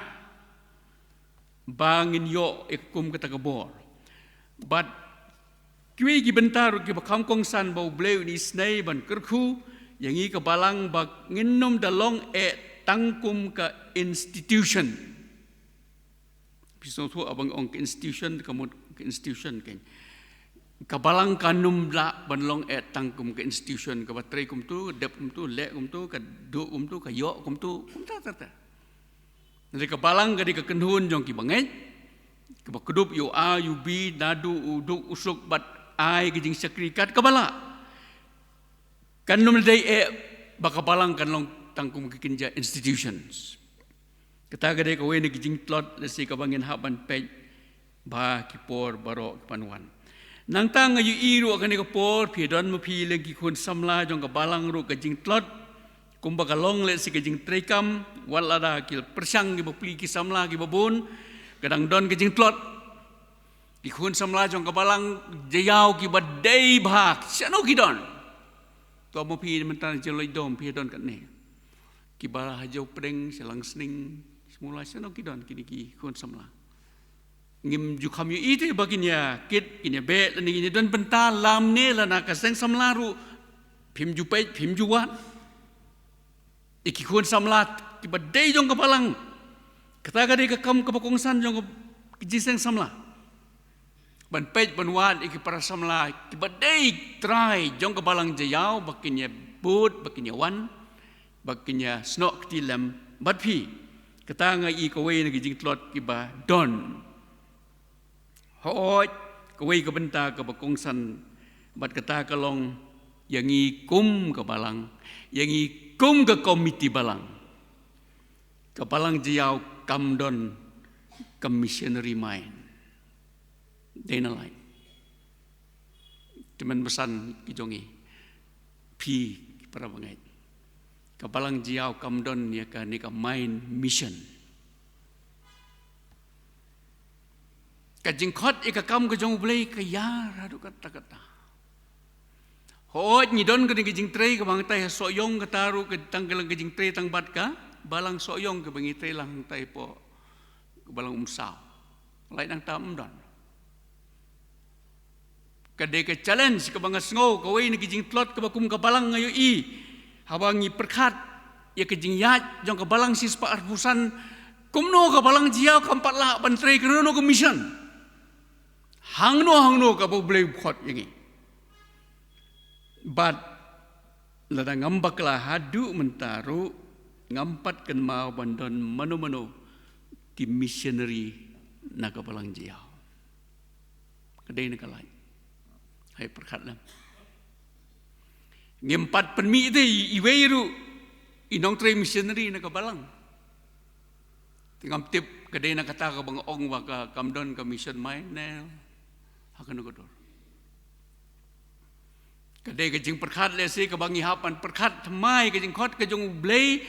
ba ngin ïoh ïa ka kum kata ka bor. Bad kiwei ki bynta ruh kiba kham kongsan ba U Blei un isynei ban kyrkhu ïa ngi ka balang ba ngin nym da long eh tang kum ka institution. Phi sngewthuh, haba nga ong ka institution, ka mut ka institution kein, ka balang kan nym lah ban long eh tang kum ka institution, kaba trei kumtu, dep kumtu, leh kumtu, ka duh kumtu, ka ïoh kumtu, kumta ter ter. Hynrei ka balang ka dei ka kynhun jong ki bangeit, kaba kdup ïa u A, ïa u B, naduh u duk u suk bad ai ka jingshakri kat kaba lah. Kan nym dei eh ba ka balang kan long tang kum ki kynja institutions. Kata ka dei kawei na ki jingtlot lehse kaba ngin hap ban peit ba ki por baroh ki ban wan. Nangta nga ïohi ruh ha kane ka por, phi don ma phi leng ki khun samla jong ka balang ruh ka jingtlot, kumba ka long lehse ka jingtreikam, wat lada ki pyrshang kiba plie ki samla kiba bun, ka dang don ka jingtlot. Ki khun samla jong ka balang jaiaw kiba dei bha, shano ki don? To ma phi mynta Jylliew Dom phi don katne, kiba ha Jowpdeng, Shillong Sning, Shmula, shano ki don kine ki khun samla? Ngim ju kham ïohi te ba kin ïa kit, kin ïa beh, lane kin ïa don bynta lamne lane ka seng samla ruh phim ju peit, phim ju wad. Ïa ki khun samla kiba dei jong ka balang. Kata ka dei ka kam kaba kongsan jong ka jingïaseng samla, ban peit ban wad ïa ki para samla kiba dei trai jong ka balang jaiaw, ba kin ïa bud, ba kin ïa wan, ba kin ïa snoh kti lem bad phi. Kata nga i kawei na ki jingtlot kiba don. Hooid, kawei ka bynta kaba kongsan bad kata ka long, ïa ngi kum ka balang, ïa ngi kum ka komiti balang, ka balang jaiaw kam don ka missionary mind. Dei na lai. Te mynbasan ki jong ngi, phi ki para bangeit, ka balang jaiaw kam don ïa kane ka mind mission. Ka jingkhot ïa ka kam ka jong U Blei ka ïar haduh katta katta. Hooid, ngi don kane ka jingtrei kaba hangtai ha Sohiong, kata ruh ka tang ka long ka jingtrei tang bad ka balang Sohiong kaba ngi trei lang hangtai hapoh ka balang Umsaw. Lait nangta ym don. Ka dei ka challenge kaba nga sngew, kawei na ki jingtlot kaba kum ka balang nga ïohi. Haba ngi pyrkhat ïa ka jingïaid jong ka balang shispah arphew san, kumno ka balang jaiaw kam pat lah ban trei kano kano ka mission? Hangno hangno kaba U Blei u khot ïa ngi? Bad lada ngam bakla haduh mynta ruh, ngam pat kynmaw ban don mano mano ki missionary na ka balang jaiaw. Ka dei na ka lait. Hai pyrkhat lem. Ngim pat pynmih te i, iwei ruh i nongtrei missionary na ka balang. Te ngam tip ka dei na kata kaba nga ong ba ka kam don ka mission mind ne ha kano ka dur. Ka dei ka jingpyrkhat lehse kaba ngi hap ban pyrkhat thymmai, ka jingkhot ka jong U Blei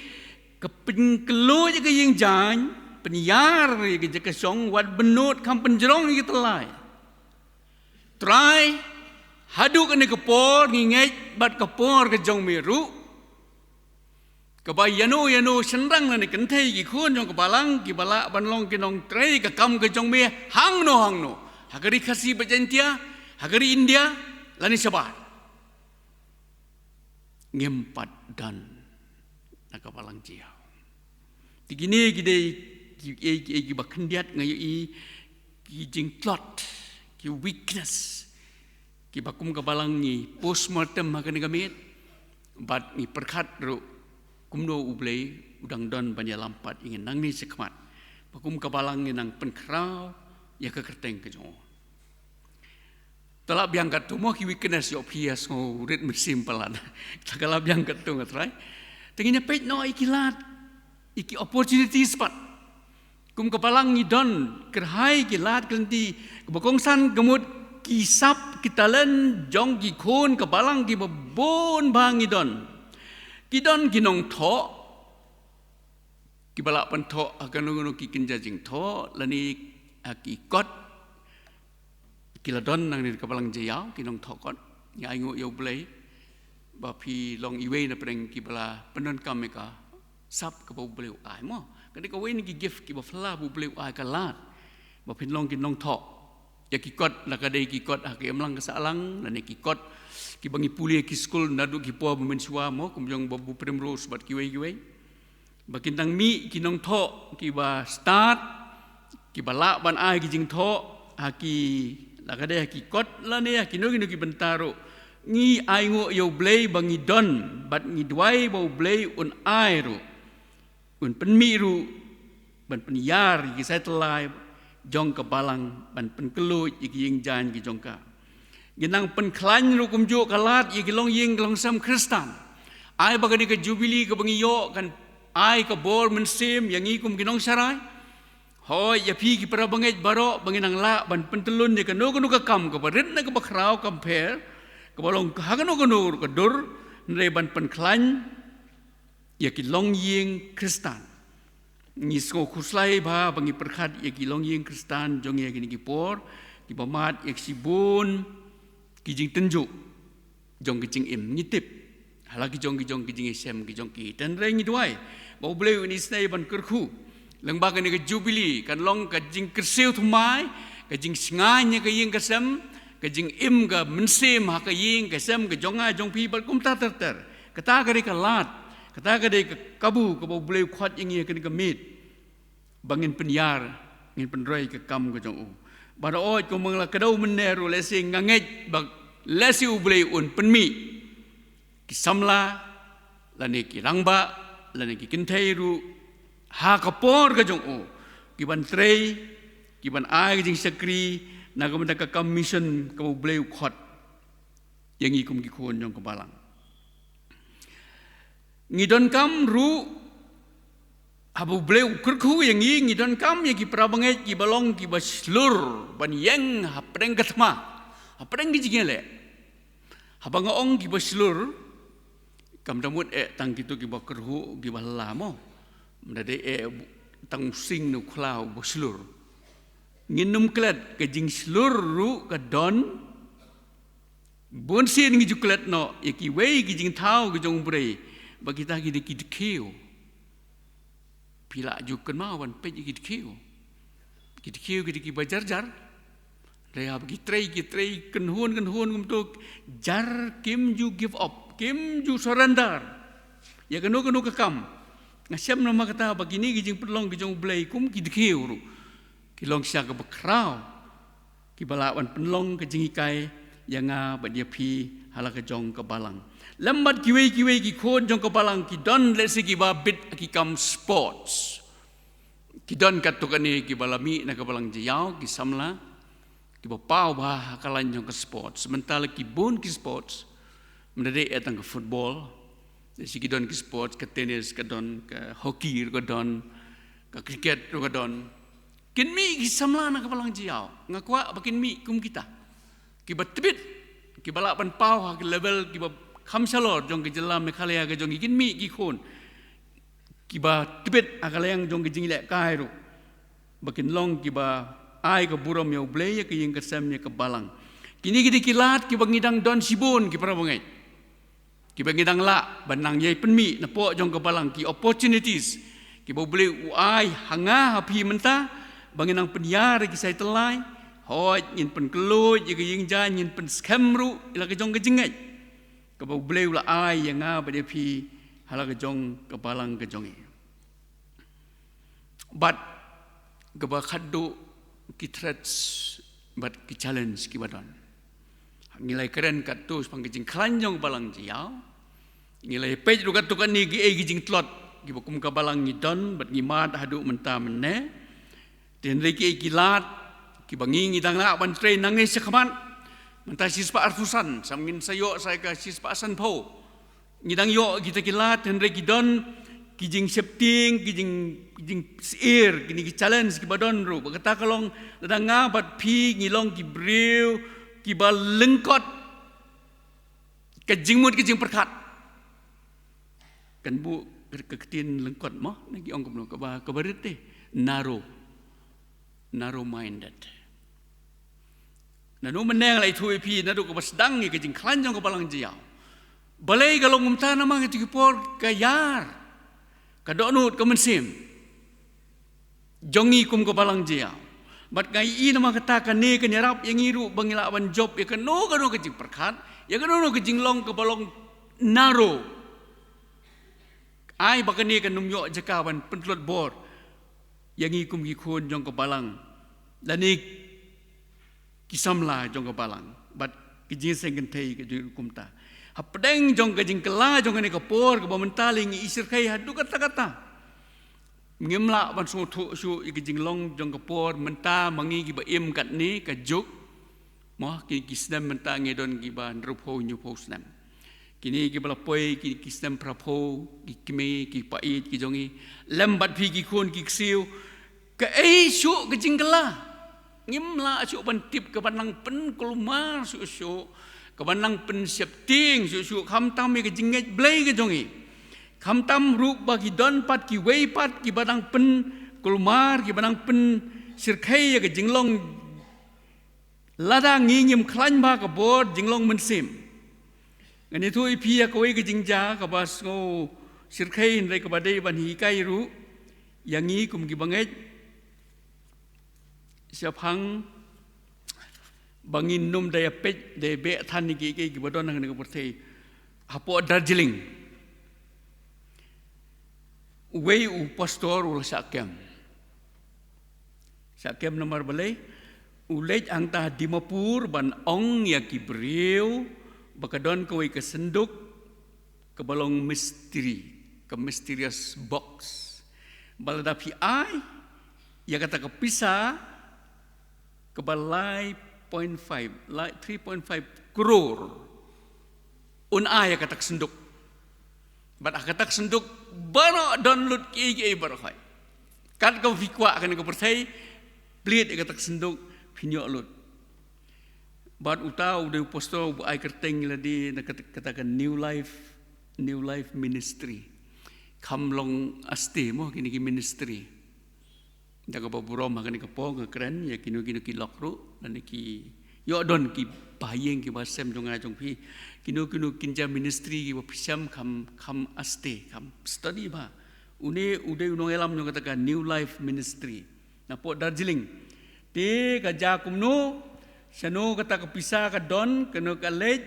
ka pynkhlaiñ ka jingjain, pynïar ka jaka shong, wat bynnud kham pynjrong ïa ka tyllai. Trai, haduh kane ka por ngi ngeit bad ka por ka jong me ruh, kaba ïano ïano shynrang lane kynthei ki khun jong ka balang kiba lah ban long ki nongtrei ka kam ka jong me hangno hangno. Ha ka ri Khasi bad Jaintia, ha ka ri India, lane shabar. Ngim pat don na ka balang jia. Te kine ki dei ki, ki, ki, ki ba khyndiat nga ïohi ki jingtlot, ki weakness. Ki ba kum ka balang ngi postmortem ha kane ka miet. Bad ngi pyrkhat ruh kumno U Blei u dang don ban ïalam pat ïa ngi nangne shakhmat. Ba kum ka balang ngi nang pynkhraw ïa ka kyrteng ka jong u. Te la biang katto mo ki weakness ïoh phi ïa sngew rit mynsiem palat. Te ka la biang katto nga trai. Te ngin ïa peit noh ïa ki lad, ïa ki opportunities pat. Kum ka balang ngi don, kyrhai ki lad ki lynti, kaba kongsan ka mut ki sap ki talent jong ki khun ka balang kiba bun ba ngi don. Ki don ki nongthoh, kiba lah pynthoh ha kano kano ki kynja jingthoh, lane ha ki kot, ki la don nangne ka balang jia ïaw, ki nongthoh kot. Ngi ainguh ïa U Blei ba phi long iwei na pdeng kiba la pyndonkam ïa ka sap kaba U Blei u ai mo. Ka dei kawei na ki gift kiba phylla ba U Blei u ai ka lad ba phin long ki nongthoh. Ïa ki kot, la ka dei ki kot ha ka imlang ka sahlang, lane ki kot kiba ngi pule ki skul naduh ki por ba mynshuwa mo, kum jong Babu Primrose bad kiwei kiwei. Ba kin dang mih ki nongthoh kiba stad, kiba lah ban ai ki jingthoh ha ki, la ka dei ha ki kot lane ha kino kino ki bynta ruh. Ngi ainguh ïa U Blei ba ngi don, bad ngi duwai ba U Blei un ai ruh, un pynmih ruh ban pynïar ïa ki saityllai jong ka balang, ban pynkylluid ïa ki ïing jaiñ ki jong ka. Ngi nang pynkhlaiñ ruh kumjuh ka lad ïa ki longïing ki longsem Khristan. Ai ba kane ka jubili kaba ngi ïoh kan ai ka bor mynsiem ïa ngi kum ki nongsharai. Hooid, ïa phi ki para bangeit baroh ba ngi nang lah ban pyntyllun ïa kano kano ka kam kaba rit ne kaba khraw, kam pher, kaba long ha kano kano ka dur, hynrei ban pynkhlaiñ ïa ki longïing Khristan. Ngi sngew khuslai bha ba ngi pyrkhat ïa ki longïing Khristan jong ngi ha kine ki por, kiba mad ïa ki shibun ki jingtynjuh jong ki jingim, ngi tip. Hala ki jong ki jong ki jingïashem ki jong ki. Te hynrei ngi duwai ba U Blei un isynei ban kyrkhu. Lyngba kane ka jubili kan long ka jingkyrsiew thymmai, ka jingshngaiñ ïa ka ïing ka sem, ka jingim ka mynsiem ha ka ïing ka sem ka jong nga jong phi bad kumta ter ter. Kata ka dei ka lad, kata ka dei ka kabu kaba U Blei u khot ïa ngi ha kane ka miet. Ba ngin pynïar, ngin pynroi ka kam ka jong u. Baroh kum ba nga la kdew mynne ruh, lehse nga ngeit ba lehse U Blei un pynmih ki samla, lane ki rangbah, lane ki kynthei ruh ha ka por ka jong u, ki ban trei, ki ban ai ka jingshakri na ka bynta ka kam mission kaba U Blei u khot ïa ngi kum ki khun jong ka balang. Ngi donkam ruh, haba U Blei u kyrkhu ïa ngi, ngi donkam ïa ki para bangeit kiba long kiba shlur ban ïeng hapdeng ka thma, hapdeng ki jingïaleh. Haba nga ong kiba shlur, kam da mut eh tang kito kiba kyrhuh kiba la mo. Ym da dei eh tang u sing ne u khlaw ba shlur. Ngin ym klet, ka jingshlur ruh ka don. Bun sien ngi ju klet noh ïa kiwei ki jingthaw ki jong U Blei ba kita ki dei ki dkhiew. Phi lah ju kynmaw ban peit ïa ki dkhiew. Ki dkhiew ki dei kiba jar jar. Hynrei haba ki trei, ki trei kynhun kynhun kumto, jar, kim ju give up, kim ju surrender ïa kano kano ka kam. Nga shem namar kata ba kine ki jingpynlong ki jong U Blei kum ki dkhiew ruh ki long shisha kaba khraw, kiba lah ban pynlong ka jinghikai ïa nga bad ïa phi ha la ka jong ka balang. Lem bad kiwei kiwei ki khun jong ka balang ki don lehse kiba bit ha ki kam sports. Ki don katto katne kiba la mih na ka balang jia ïaw, ki samla kiba paw bha ha ka lain jong ka sports. Mynta la ki bun ki sports. Ym da dei eh tang ka football. Lehse ki don ki sports, ka tennis ka don, ka hockey ruh ka don, ka cricket ruh ka don. Kin mih ki samla na ka balang jia ïaw. Nga kwah ba kin mih kum kita, kiba tbit, kiba lah ban paw ha ki level kiba kham shalor jong ka jylla Meghalaya ka jong ngi. Kin mih ki khun kiba tbit ha ka liang jong ka jinglehkai ruh, ba kin long kiba ai ka burom ïa U Blei, ïa ka ïing ka sem, ïa ka balang. Kine ki dei ki lad kiba ngi dang don shibun ki para bangeit, kiba ngi dang lah ban nang ïai pynmih napoh jong ka balang, ki opportunities kiba U Blei u ai ha nga ha phi mynta, ba ngin nang pynïar ïa ki saityllai Hooid, ngin pynkylluid ïa ka ïing jaiñ, ngin pynskhem ruh ïa la ka jong ka jingngeit kaba U Blei u la ai ïa nga bad ïa phi ha la ka jong ka balang ka jong ngi. Bad kaba khatduh ki threats bad ki challenge kiba don. Ngi la ïakren katto shaphang ka jingkhlaiñ jong ka balang jong ngi. Ngi la ïapeit ruh katto katne kiei ki jingtlot kiba kum ka balang ngi don bad ngi mad haduh mynta mynne. Te hynrei kiei ki lad kiba ngi ngi dang lah ban trei nangne shakhmat. Mynta shispah arphew san, sam ngin sa ïoh sa ka shispah sanphew. Ngi dang ïoh kita ki lad, hynrei ki don ki jingsheptieng, ki jing, ki jingsyier, kine ki challenge kiba don ruh. Ba kata ka long, lada nga bad phi ngi long ki briew kiba lyngkot ka jingmut ka jingpyrkhat. Kan buh ka, ka ktien lyngkot mo, na ki ong kumno, kaba, kaba rit te, narrow, narrow minded. Nano mynne nga la ïathuh ïa phi naduh kaba sdang ïa ka jingkhlaiñ jong ka balang jong ngi. Balei ka long kumta? Namar kito ki por ka ïar, ka dohnud, ka mynsiem jong ngi kum ka balang jong ngi. Bad nga ïohi namar kata kane kan ïarap ïa ngi ruh ba ngin lah ban jop ïa kano kano ka jingpyrkhat, ïa kano kano ka jinglong kaba long narrow. Ai ba kane kan ym ïoh jaka ban pyntlot bor ïa ngi kum ki khun jong ka balang, lane ki samla jong ka balang, bad ki jingïaseng kynthei ka jong kumta. Hapdeng jong ka jingkylla jong kane ka por kaba mynta lei ngi ïashyrkhei haduh katta katta. Ngim lah ban sngewthuh shuh ïa ka jinglong jong ka por mynta ma ngi kiba im katne ka juk. Mo, ki, ki snem mynta ngi don kiba hynriewphew hynñiewphew snem. Kine kiba la poi ki, ki snem phraphew, ki kmie, ki paid ki jong ngi, lem bad phi ki khun ki ksiew. Kaei shuh ka jingkylla? Ngim lah shuh ban tip, kaban nang pynkulmar shuh shuh, kaban nang pynsheptieng shuh shuh, khamtam ïa ka jingngeit Blei ka jong ngi. Khamtam ruh ba ki don pat kiwei pat kiba nang pynkulmar, kiba nang pynshyrkhei ïa ka jinglong lada ngi ngim khlaiñ bha ka bor jinglong mynsiem. Ngan ïathuh ïa phi ïa kawei ka jingjia kaba sngew shyrkhei hynrei kaba dei ban hikai ruh ïa ngi kum kiba ngeit. Shaphang ba ngin nym da ïapeit, da ïabeh than ïa kiei kiei kiba don ha kane ka pyrthei. Hapoh Darjeeling, uwei u pastor u la shah kem. Shah kem namar balei? U leit hangta ha Dimapur ban ong ïa ki briew ba ka don kawei ka synduk kaba long mystery, ka mysterious box. Ba lada phi ai ïa kata ka pisa kaba lai point five, lai three point five crore, un ai ïa kata ka synduk. Bad ha kata ka synduk baroh don lut kiei kiei baroh khoit. Kat kaba phi kwah ha kane ka pyrthei, plied ïa kata ka synduk, phin ïoh lut. Bad uta u dei u pastor uba ai kyrteng ïa lade na kata, kata ka New Life, New Life Ministry. Kham long aste mo kine ki ministry. Da kaba burom ha kane ka por nga kren ïa kino kino ki lok ruh lane ki ïoh don ki bahaïing ki bahasem jong nga jong phi. Kino kino ki jait ministry kiba phi shem kham, kham aste, kham study bha. Une u dei u nongïalam jong kata ka New Life Ministry na pdeng Darjeeling. Te ka jia kumno, shano kata ka pisa ka don, kano ka leit,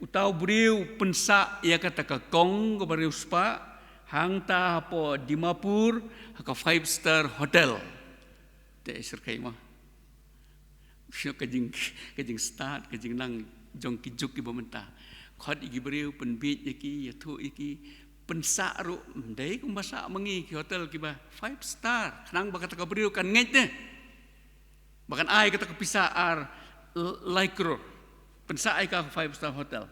uta u briew u pynsah ïa kata ka kong kaba riewspah hangta hapoh Dimapur ha ka five star hotel. Te shyrkhei mo. Shu ka jing, ka jingstad, ka jingnang jong ki juk kiba mynta. Khot ïa ki briew, pynbieit ïa ki, ïathuh ïa ki, pynsah ruh, ym dei kumba sah ma ngi ki hotel kiba five star, khnang ba kata ka briew kan ngeit ne ba kan ai kata ka pisa ar l-, lai crore. Pynsah ïa ka five star hotel.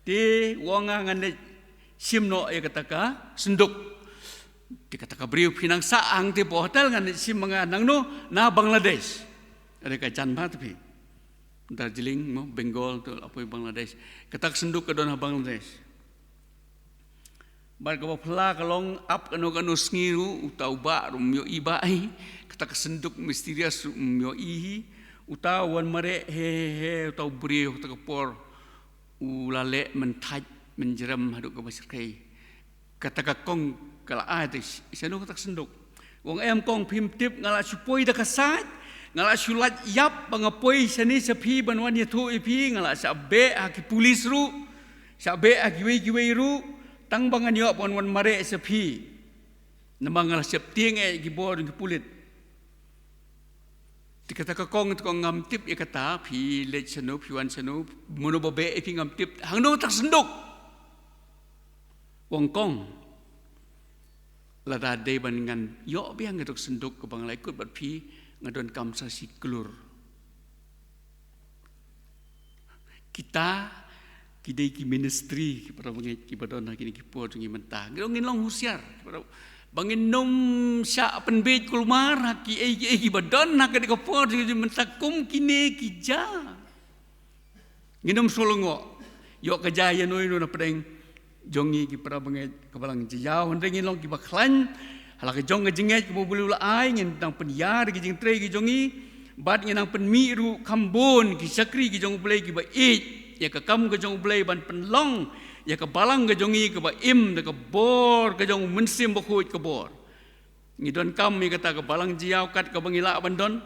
Te u ong nga ngan leit shim noh ïa kata ka synduk. Te kata ka briew, phi nang sah hangte hapoh hotel, ngan leit shim ma nga. Nangno? Na Bangladesh. Are ka jan bha te phi. Darjeeling mo, Bengal, to la poi Bangladesh. Kata ka synduk ka don ha Bangladesh. Bad kaba phylla ka long, ap kano kano sngi ruh, uta u bah ruh um ïohi bah hi. Kata ka synduk mysterious ruh um ïohi hi. Uta u wan mareh, he, he, he, uta u briew, kata ka por u la leh mynthait, mynjrem haduh kaba shyrkhei. Kata ka kong ka la ai te, sh-, shano kata ka synduk? U ong, em kong, phim tip, nga la shu poi da ka sait, Nga la shu lait ïap ba nga poi shane sha phi ban wan ïathuh ïa phi, nga la shah beh ha ki pulis ruh, shah beh ha kiwei kiwei ruh, tang ba ngan ïoh ban wan mareh sha phi. Namar nga la sheptieng eh ïa ki bor jong ki pulit. Te kata ka kong, te kong, ngam tip ïa kata, phi leit shano, phi wan shano, mano ba beh ïa phi ngam tip, hangno kata ka synduk. Ong kong, lada dei ban ngan ïoh biang kata ka synduk kaba nga la ïakut bad phi, nga donkam sa shi klur. Kita ki dei ki ministry, ki para bangeit kiba don ha kine ki por jong ngi mynta. Ngin long, ngin long husiar, ki para, ba ngin nym shah pynbeit kulmar ha kiei kiei kiba don ha kane ka por jong ngi mynta, kum kine ki jia. Ngin nym shu lyngngoh ïoh ka jia ïano ïano na pdeng jong ngi ki para bangeit ka balang jaïaw, hynrei ngin long kiba khlaiñ ha la ka jong ka jingngeit kaba U Blei u la ai. Ngin nang pynïar ki jingtrei ki jong ngi, bad ngin nang pynmih ruh kham bun ki shakri ki jong U Blei kiba ïeit ïa ka kam ka jong U Blei ban pynlong ïa ka balang ka jong ngi kaba im da ka bor ka jong U Mynsiem Bakhuid ka bor. Ngi donkam ïa kata ka balang jaïaw kat kaba ngi lah ban don.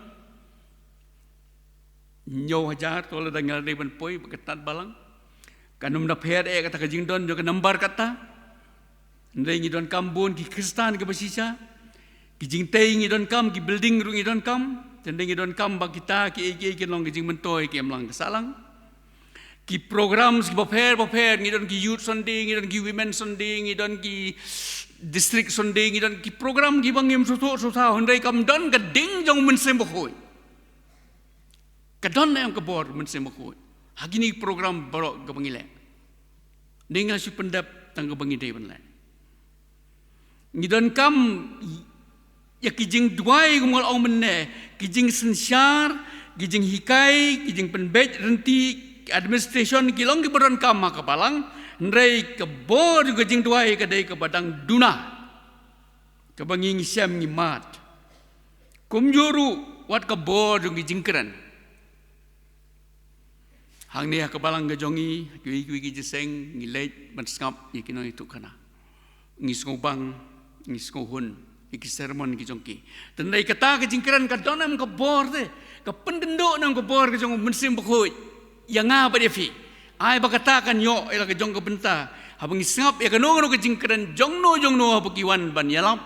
Hynñiew hajar to lada ngi la dei ban poi bad ka tad balang. Kan ym da pher eh kata ka jingdon jong ka nambar kata. Hynrei ngi donkam bun ki khristan kiba shisha. Ki jingtei ngi donkam, ki building ruh ngi donkam. Hynrei ngi donkam ba kita kiei kiei kin long ki jingmyntoi ki imlang ka sahlang. Ki programs kiba pher bapher, ngi don ki Youth Sunday, ngi don ki Women Sunday, ngi don ki District Sunday, ngi don ki program kiba ngim shu shu shu, hynrei kam don ka ding jong U Mynsiem Bakhuid. Ka don ne em ka bor U Mynsiem Bakhuid ha kine ki program baroh kaba ngi leh? Dei nga shu pyndep tang kaba ngi dei ban leh. Ngi donkam ïa ki jingduwai kum nga la ong mynne, ki jingsynshar, ki jinghikai, ki jingpynbeit rynti, ki administration, ki long kiba donkam ha ka balang. Hynrei ka bor jong ka jingduwai ka dei kaba dang duna, kaba ngi, ngi shem, ngi mad. Kumjuh ruh wat ka bor jong ki jingkren. Hangne ha ka balang ka jong ngi, ha kiwei kiwei ki jingïaseng, ngi leit ban sngap ïa ki nongïathuhkhana. Ngi sngewbang, ngi sngewhun ïa ki sermon ki jong ki. Te hynrei kata ka jingkren ka don em ka bor te, ka pyndonduh ne em ka bor ka jong U Mynsiem Bakhuid ïa nga bad ïa phi? Ai ba kata kan ïoh ïa la ka jong ka bynta haba ngi sngap ïa kano kano ka jingkren jongno jongno haba ki wan ban ïalap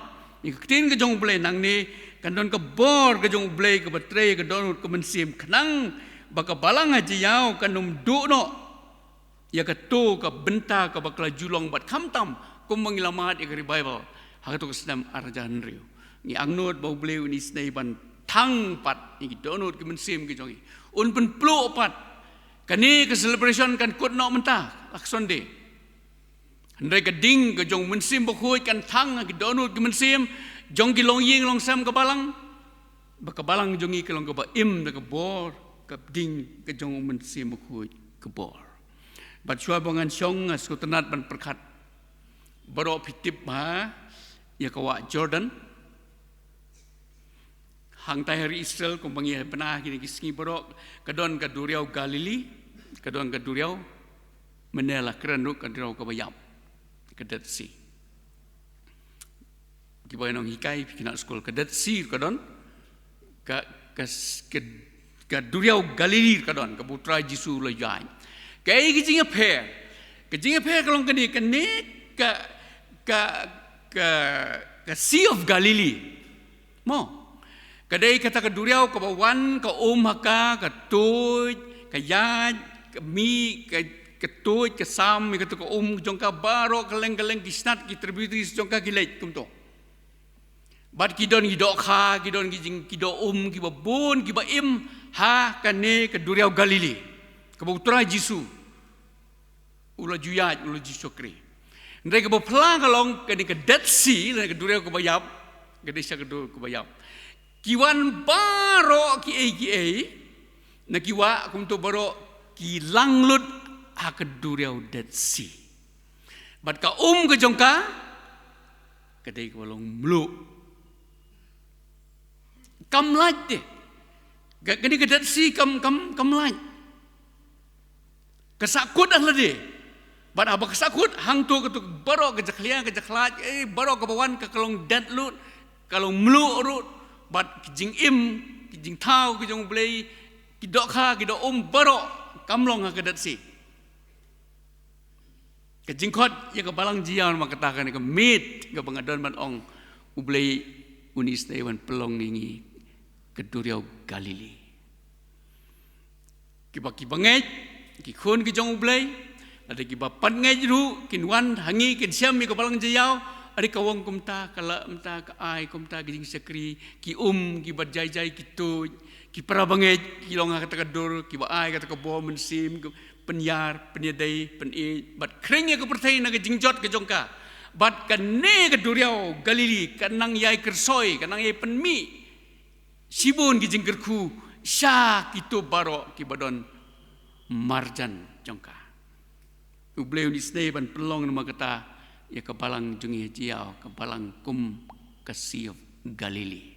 ïa ka ktien ka jong U Blei nangne. Kan don ka bor ka jong U Blei kaba trei ïa ka dohnud ka mynsiem khnang ba ka balang ha jaïaw kan ym duh noh ïa kato ka bynta kaba ka la ju long bad khamtam kumba ngi la mad ïa ka revival ha kato ka snem ar hajar hynriew. Ngi angnud ba U Blei un isynei ban thang pat ïa ki dohnud ki mynsiem ki jong ngi. Un pynpluh pat. Kane ka celebration kan kut noh mynta la ka Sunday. Hynrei ka ding ka jong U Mynsiem Bakhuid kan thang ha ki dohnud ki mynsiem jong ki longïing longsem ka balang, ba ka balang jong ngi ka long kaba im da ka bor, ka ding ka jong U Mynsiem Bakhuid ka bor. Bad shuwa ba ngan shong, nga sngewtynnat ban pyrkhat. Baroh phi tip ba ïa ka wah Jordan, hangtai ha ri Israel, kumba ngi ïa bna kine ki sngi baroh, ka don ka duriaw Galili, ka don ka duriaw, mynne la kren ruh ka duriaw kaba ïap, ka Dead Sea. Kiba ïa nonghikai, phi khynnah skul, ka Dead Sea ka don, ka, ka, ka, ka duriaw Galili ka don, kaba U Trai Jisu u la ïaid. Kaei ka jingïapher? Ka jingïapher ka long kane, kane ka, ka, ka, ka Sea of Galilee. Mo. Ka dei kata ka duriaw kaba wan ka um ha ka, ka tuid, ka ïaid, ka mih, ka, ka tuid, ka sam, ïa kata ka um jong ka baroh, kylleng kylleng ki snat, ki tributaries jong ka ki leit kumto. Bad ki don ki dohkha, ki don ki jing, ki doh um kiba bun, kiba im ha kane ka duriaw Galili, kaba U Trai Jisu u la ju ïaid, u la ju shakri. Hynrei kaba phylla ka long kane ka Dead Sea, lane ka duriaw kaba ïap, ka dei sha ka duriaw kaba ïap. Ki wan baroh kiei kiei na ki wah kumto baroh, ki lang lut ha ka duriaw Dead Sea. Bad ka um ka jong ka, ka dei kaba long mluh. Kam lait te. Ka, kane ka Dead Sea kam, kam, kam lait. Ka sahkut ha lade. Bad haba ka sahkut, hangto kato baroh ka jakhlia, ka jakhlad, eh, baroh kaba wan ka, ka long dead lut, ka long mluh ruh, bad ka jingim ki jingthaw ki jong U Blei, ki dohkha, ki dohum baroh kam long ha ka datsi. Ka jingkhot ïa ka balang jingïaw namar kata kane ka miet kaba nga don ban ong, U Blei un isynei ban pynlong ïa ngi ka duriaw Galili. Kiba, kiba ngeit, ki khun ki jong U Blei, lada kiba pat ngeit ruh kin wan ha ngi kin shem ïa ka balang jingïaw. Hynrei ka wan kumta, ka lah kumta, ka ai kumta ki jingshakri, ki um, kiba jai jai, ki tuid, ki para bangeit, ki long ha kata ka dur, kiba ai kata ka bor mynsiem, ki pynïar, pynïadei, pynïeit bad khring ïa ka pyrthei na ka jingjot ka jong ka. Bad kane ka duriaw Galili ka nang ïai kyrsoi, ka nang ïai pynmih shibun ki jingkyrkhu sha kito baroh kiba don marjan jong ka. U Blei un isynei ban pynlong namar kata ïa ka balang jong ngi jingïaw, ka balang kum ka Sea of Galilee.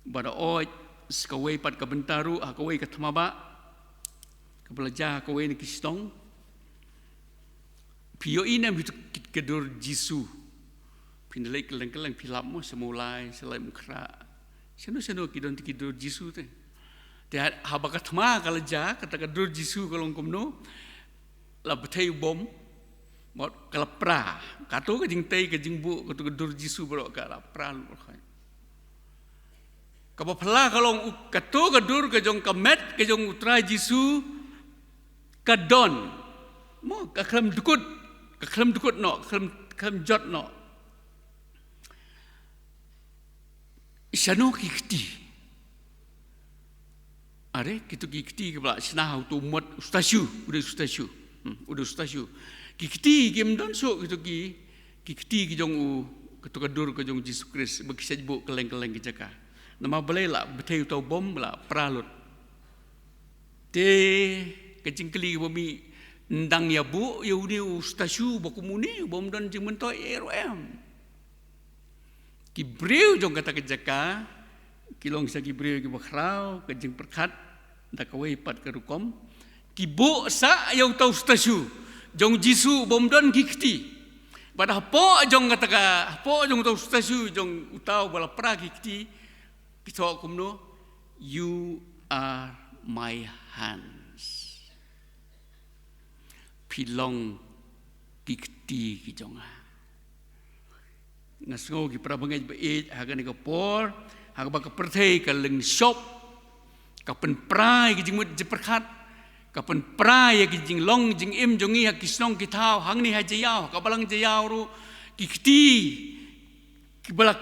Bad hooid, sa kawei pat ka bynta ruh, ha kawei ka thma ba kaba la jia ha kawei na ki shnong. Phi ïohi ne em kito ki, ka dur Jisu? Phin da leit kylleng kylleng, phi lap mo, sha Mawlai, sha Laitumkhrah, shano shano ki don te ki dur Jisu te. Te ha, haba ka thma ka la jia, kata ka dur Jisu ka long kumno? La bthei u bom, bad ka la pra. Kato ka jingtei, ka jingbuh kato ka dur Jisu baroh ka la pra lut. Kaba phylla ka long u, kato ka dur ka jong ka met ka jong U Trai Jisu ka don, mo, ka khlem dkut, ka khlem dkut noh, ka khlem, khlem jot noh. Shano ki kti? Are, kito ki kti kiba la shna ha uto u mot, u statue, u dei u statue. Hmm, u dei u statue. Ki kti kim don shuh kito ki, ki kti ki jong u, kato ka dur ka jong Jisu Khrist ba ki shait buh kylleng kylleng ki jaka. Namar balei? La bthei uto u bom, la pra lut. Te ka jingkylli kaba mih, ym dang ïa buh ïa une u statue ba kum une, bym don jingmyntoi ei ruh em? Ki briew jong kata ka jaka ki long shisha ki briew kiba khraw ka jingpyrkhat da kawei pat ka rukom. Ki buh sah ïa uto u statue jong Jisu bym don ki kti. Bad hapoh jong kata ka, hapoh jong uto u statue jong uto uba la pra ki kti, ki thoh kumno? "You are my hands." Phi long ki kti ki jong nga. Nga sngew ki para bangeit ba ïeit, ha kane ka por ha kaba ka pyrthei ka lyngshop, ka pynpra ïa ki jingmut jingpyrkhat, ka pynpra ïa ki jinglong jingim jong ngi ha ki shnong ki thaw, hangne ha Jaïaw, ha ka balang Jaïaw ruh, ki kti kiba la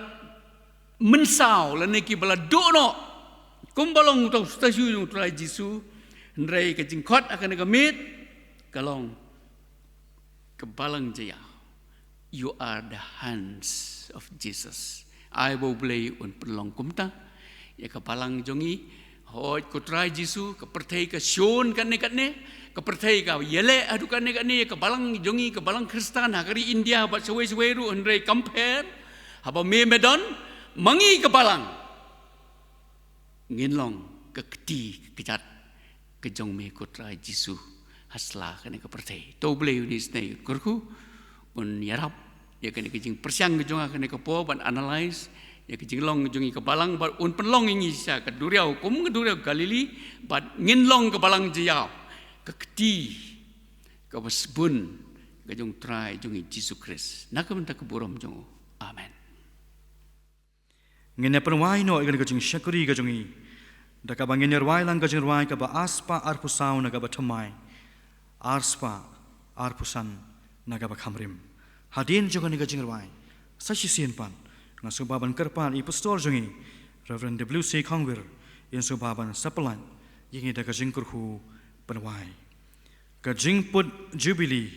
mynsaw lane kiba la duh noh, kumba long uto u statue jong U Trai Jisu. Hynrei ka jingkhot ha kane ka miet ka long, ka balang Jaïaw, "You are the hands of Jesus." Ai ba U Blei un pynlong kumta ïa ka balang jong ngi. Hooid, ko Trai Jisu, ka pyrthei ka shun katne katne, ka pyrthei ka ïaleh haduh katne katne ïa ka balang jong ngi, ka balang Khristan ha ka ri India bad shawei shawei ruh, hynrei kam pher. Haba me me don, ma ngi ka balang, ngin long ka kti ka kjat ka jong me ko Trai Jisu ha sla kane ka pyrthei. To U Blei un isynei, un kyrkhu, un ïarap ïa kane ka jingpyrshang ka jong nga kane ka por ban analyse ïa ka jinglong jong ngi ka balang, bad un pynlong ïa ngi sha ka duriaw kum ka duriaw Galili, bad ngin long ka balang Jaïaw, ka kti kaba sbun ka jong U Trai jong ngi Jisu Khrist. Na ka bynta ka burom jong u. Amen. Ngin ïa pynwai noh ïa kane ka jingshakri ka jong ngi da kaba ngin ïa rwai lang ka jingrwai kaba arspah arphew saw na kaba thymmai, arspah arphew san na kaba kham rim. Hadien jong kane ka jingrwai, sa shisien pat nga sngewbha ban kyrpad ïa i pastor jong ngi, Reverend W C Khongwir, in sngewbha ban sa pynlait ïa ngi da ka jingkyrkhu pynwai. Ka jingput Jubili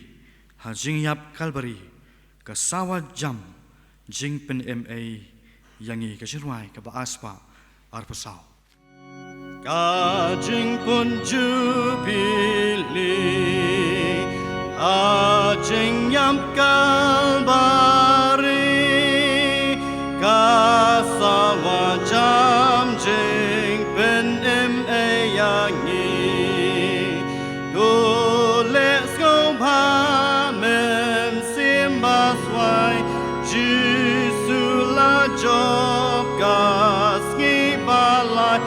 ha jingïap Kalbari, ka sawa jam jingpynim ei ïa ngi, ka jingrwai kaba arspah arphew saw. Ka jingput Jubili ha jingïap Kalbari, ka sawa jam jingpynim ei ïa ngi. To leh sngewbha mynsiem baswai, Jisu la jop ka sngi ba lai.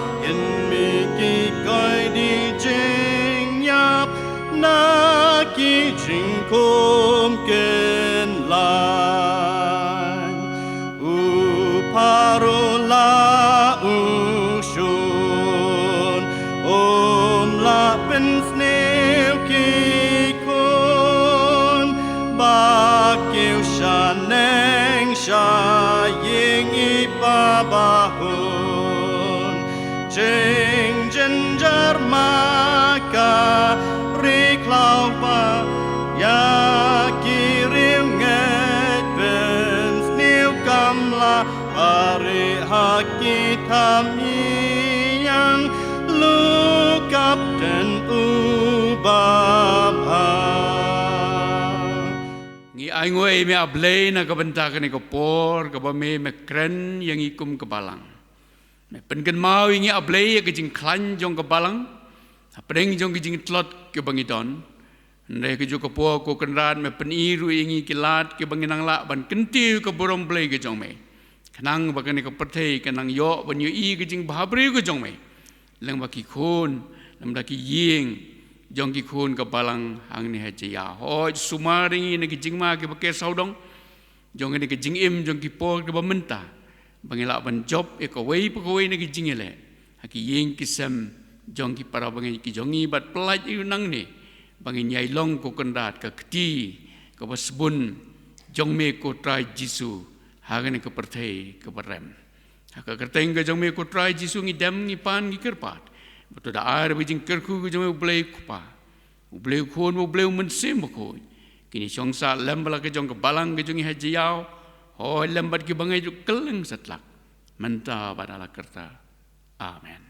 Ken lai u Pharaoh la u shun, um lah pynsniew ki khun ba kiew shaneng sha ïing i pa bahun. Jingjynjar ma ka ri khlaw ba ïa ki riewngeit pynsniew kam lah, ba ri ha ki thapniang lukap ten u babha. Ngi ainguh ïa me A Blei na ka bynta kane ka por kaba me me kren ïa ngi kum ka balang. Me pynkynmaw ïa ngi A Blei ïa ka jingkhlaiñ jong ka balang hapdeng jong ka jingtlot kaba ngi don. Hynrei ka juh ka por ko Kynrad me pyni ruh ïa ngi ki lad kiba ngi nang lah ban kyntiew ka burom Blei ka jong me, khnang ba kane ka pyrthei ka nang ïoh ban ïohi ka jingbhabriew ka jong me lyngba ki khun, lyngba ki ïing jong ki khun ka balang hangne ha Jaiaw. Hooid, sumar ïa ngi na ki jingma kiba ker sawdong jong kane ka jingim jong ki por kiba mynta, ba ngi lah ban jop ïa kawei pa kawei na ki jingïaleh ha ki ïing ki sem jong ki para bangeit ki jong ngi, bad pyllait ïa u nangne ba ngin ïai long ko Kynrad ka kti kaba sbun jong me ko Trai Jisu ha kane ka pyrthei kaba rem. Ha ka kyrteng ka jong me ko Trai Jisu ngi dem, ngi pan, ngi kyrpad, ba to da ai ba jingkyrkhu ka jong me U Blei u Kpa, U Blei u Khun, U Blei u Mynsiem Bakhuid, kin ïa shong sah lem bad la ka jong ka balang ka jong ngi ha Jaiaw, hooid lem bad ki bangeit ruh kylleng satlak, mynta bad hala karta. Amen.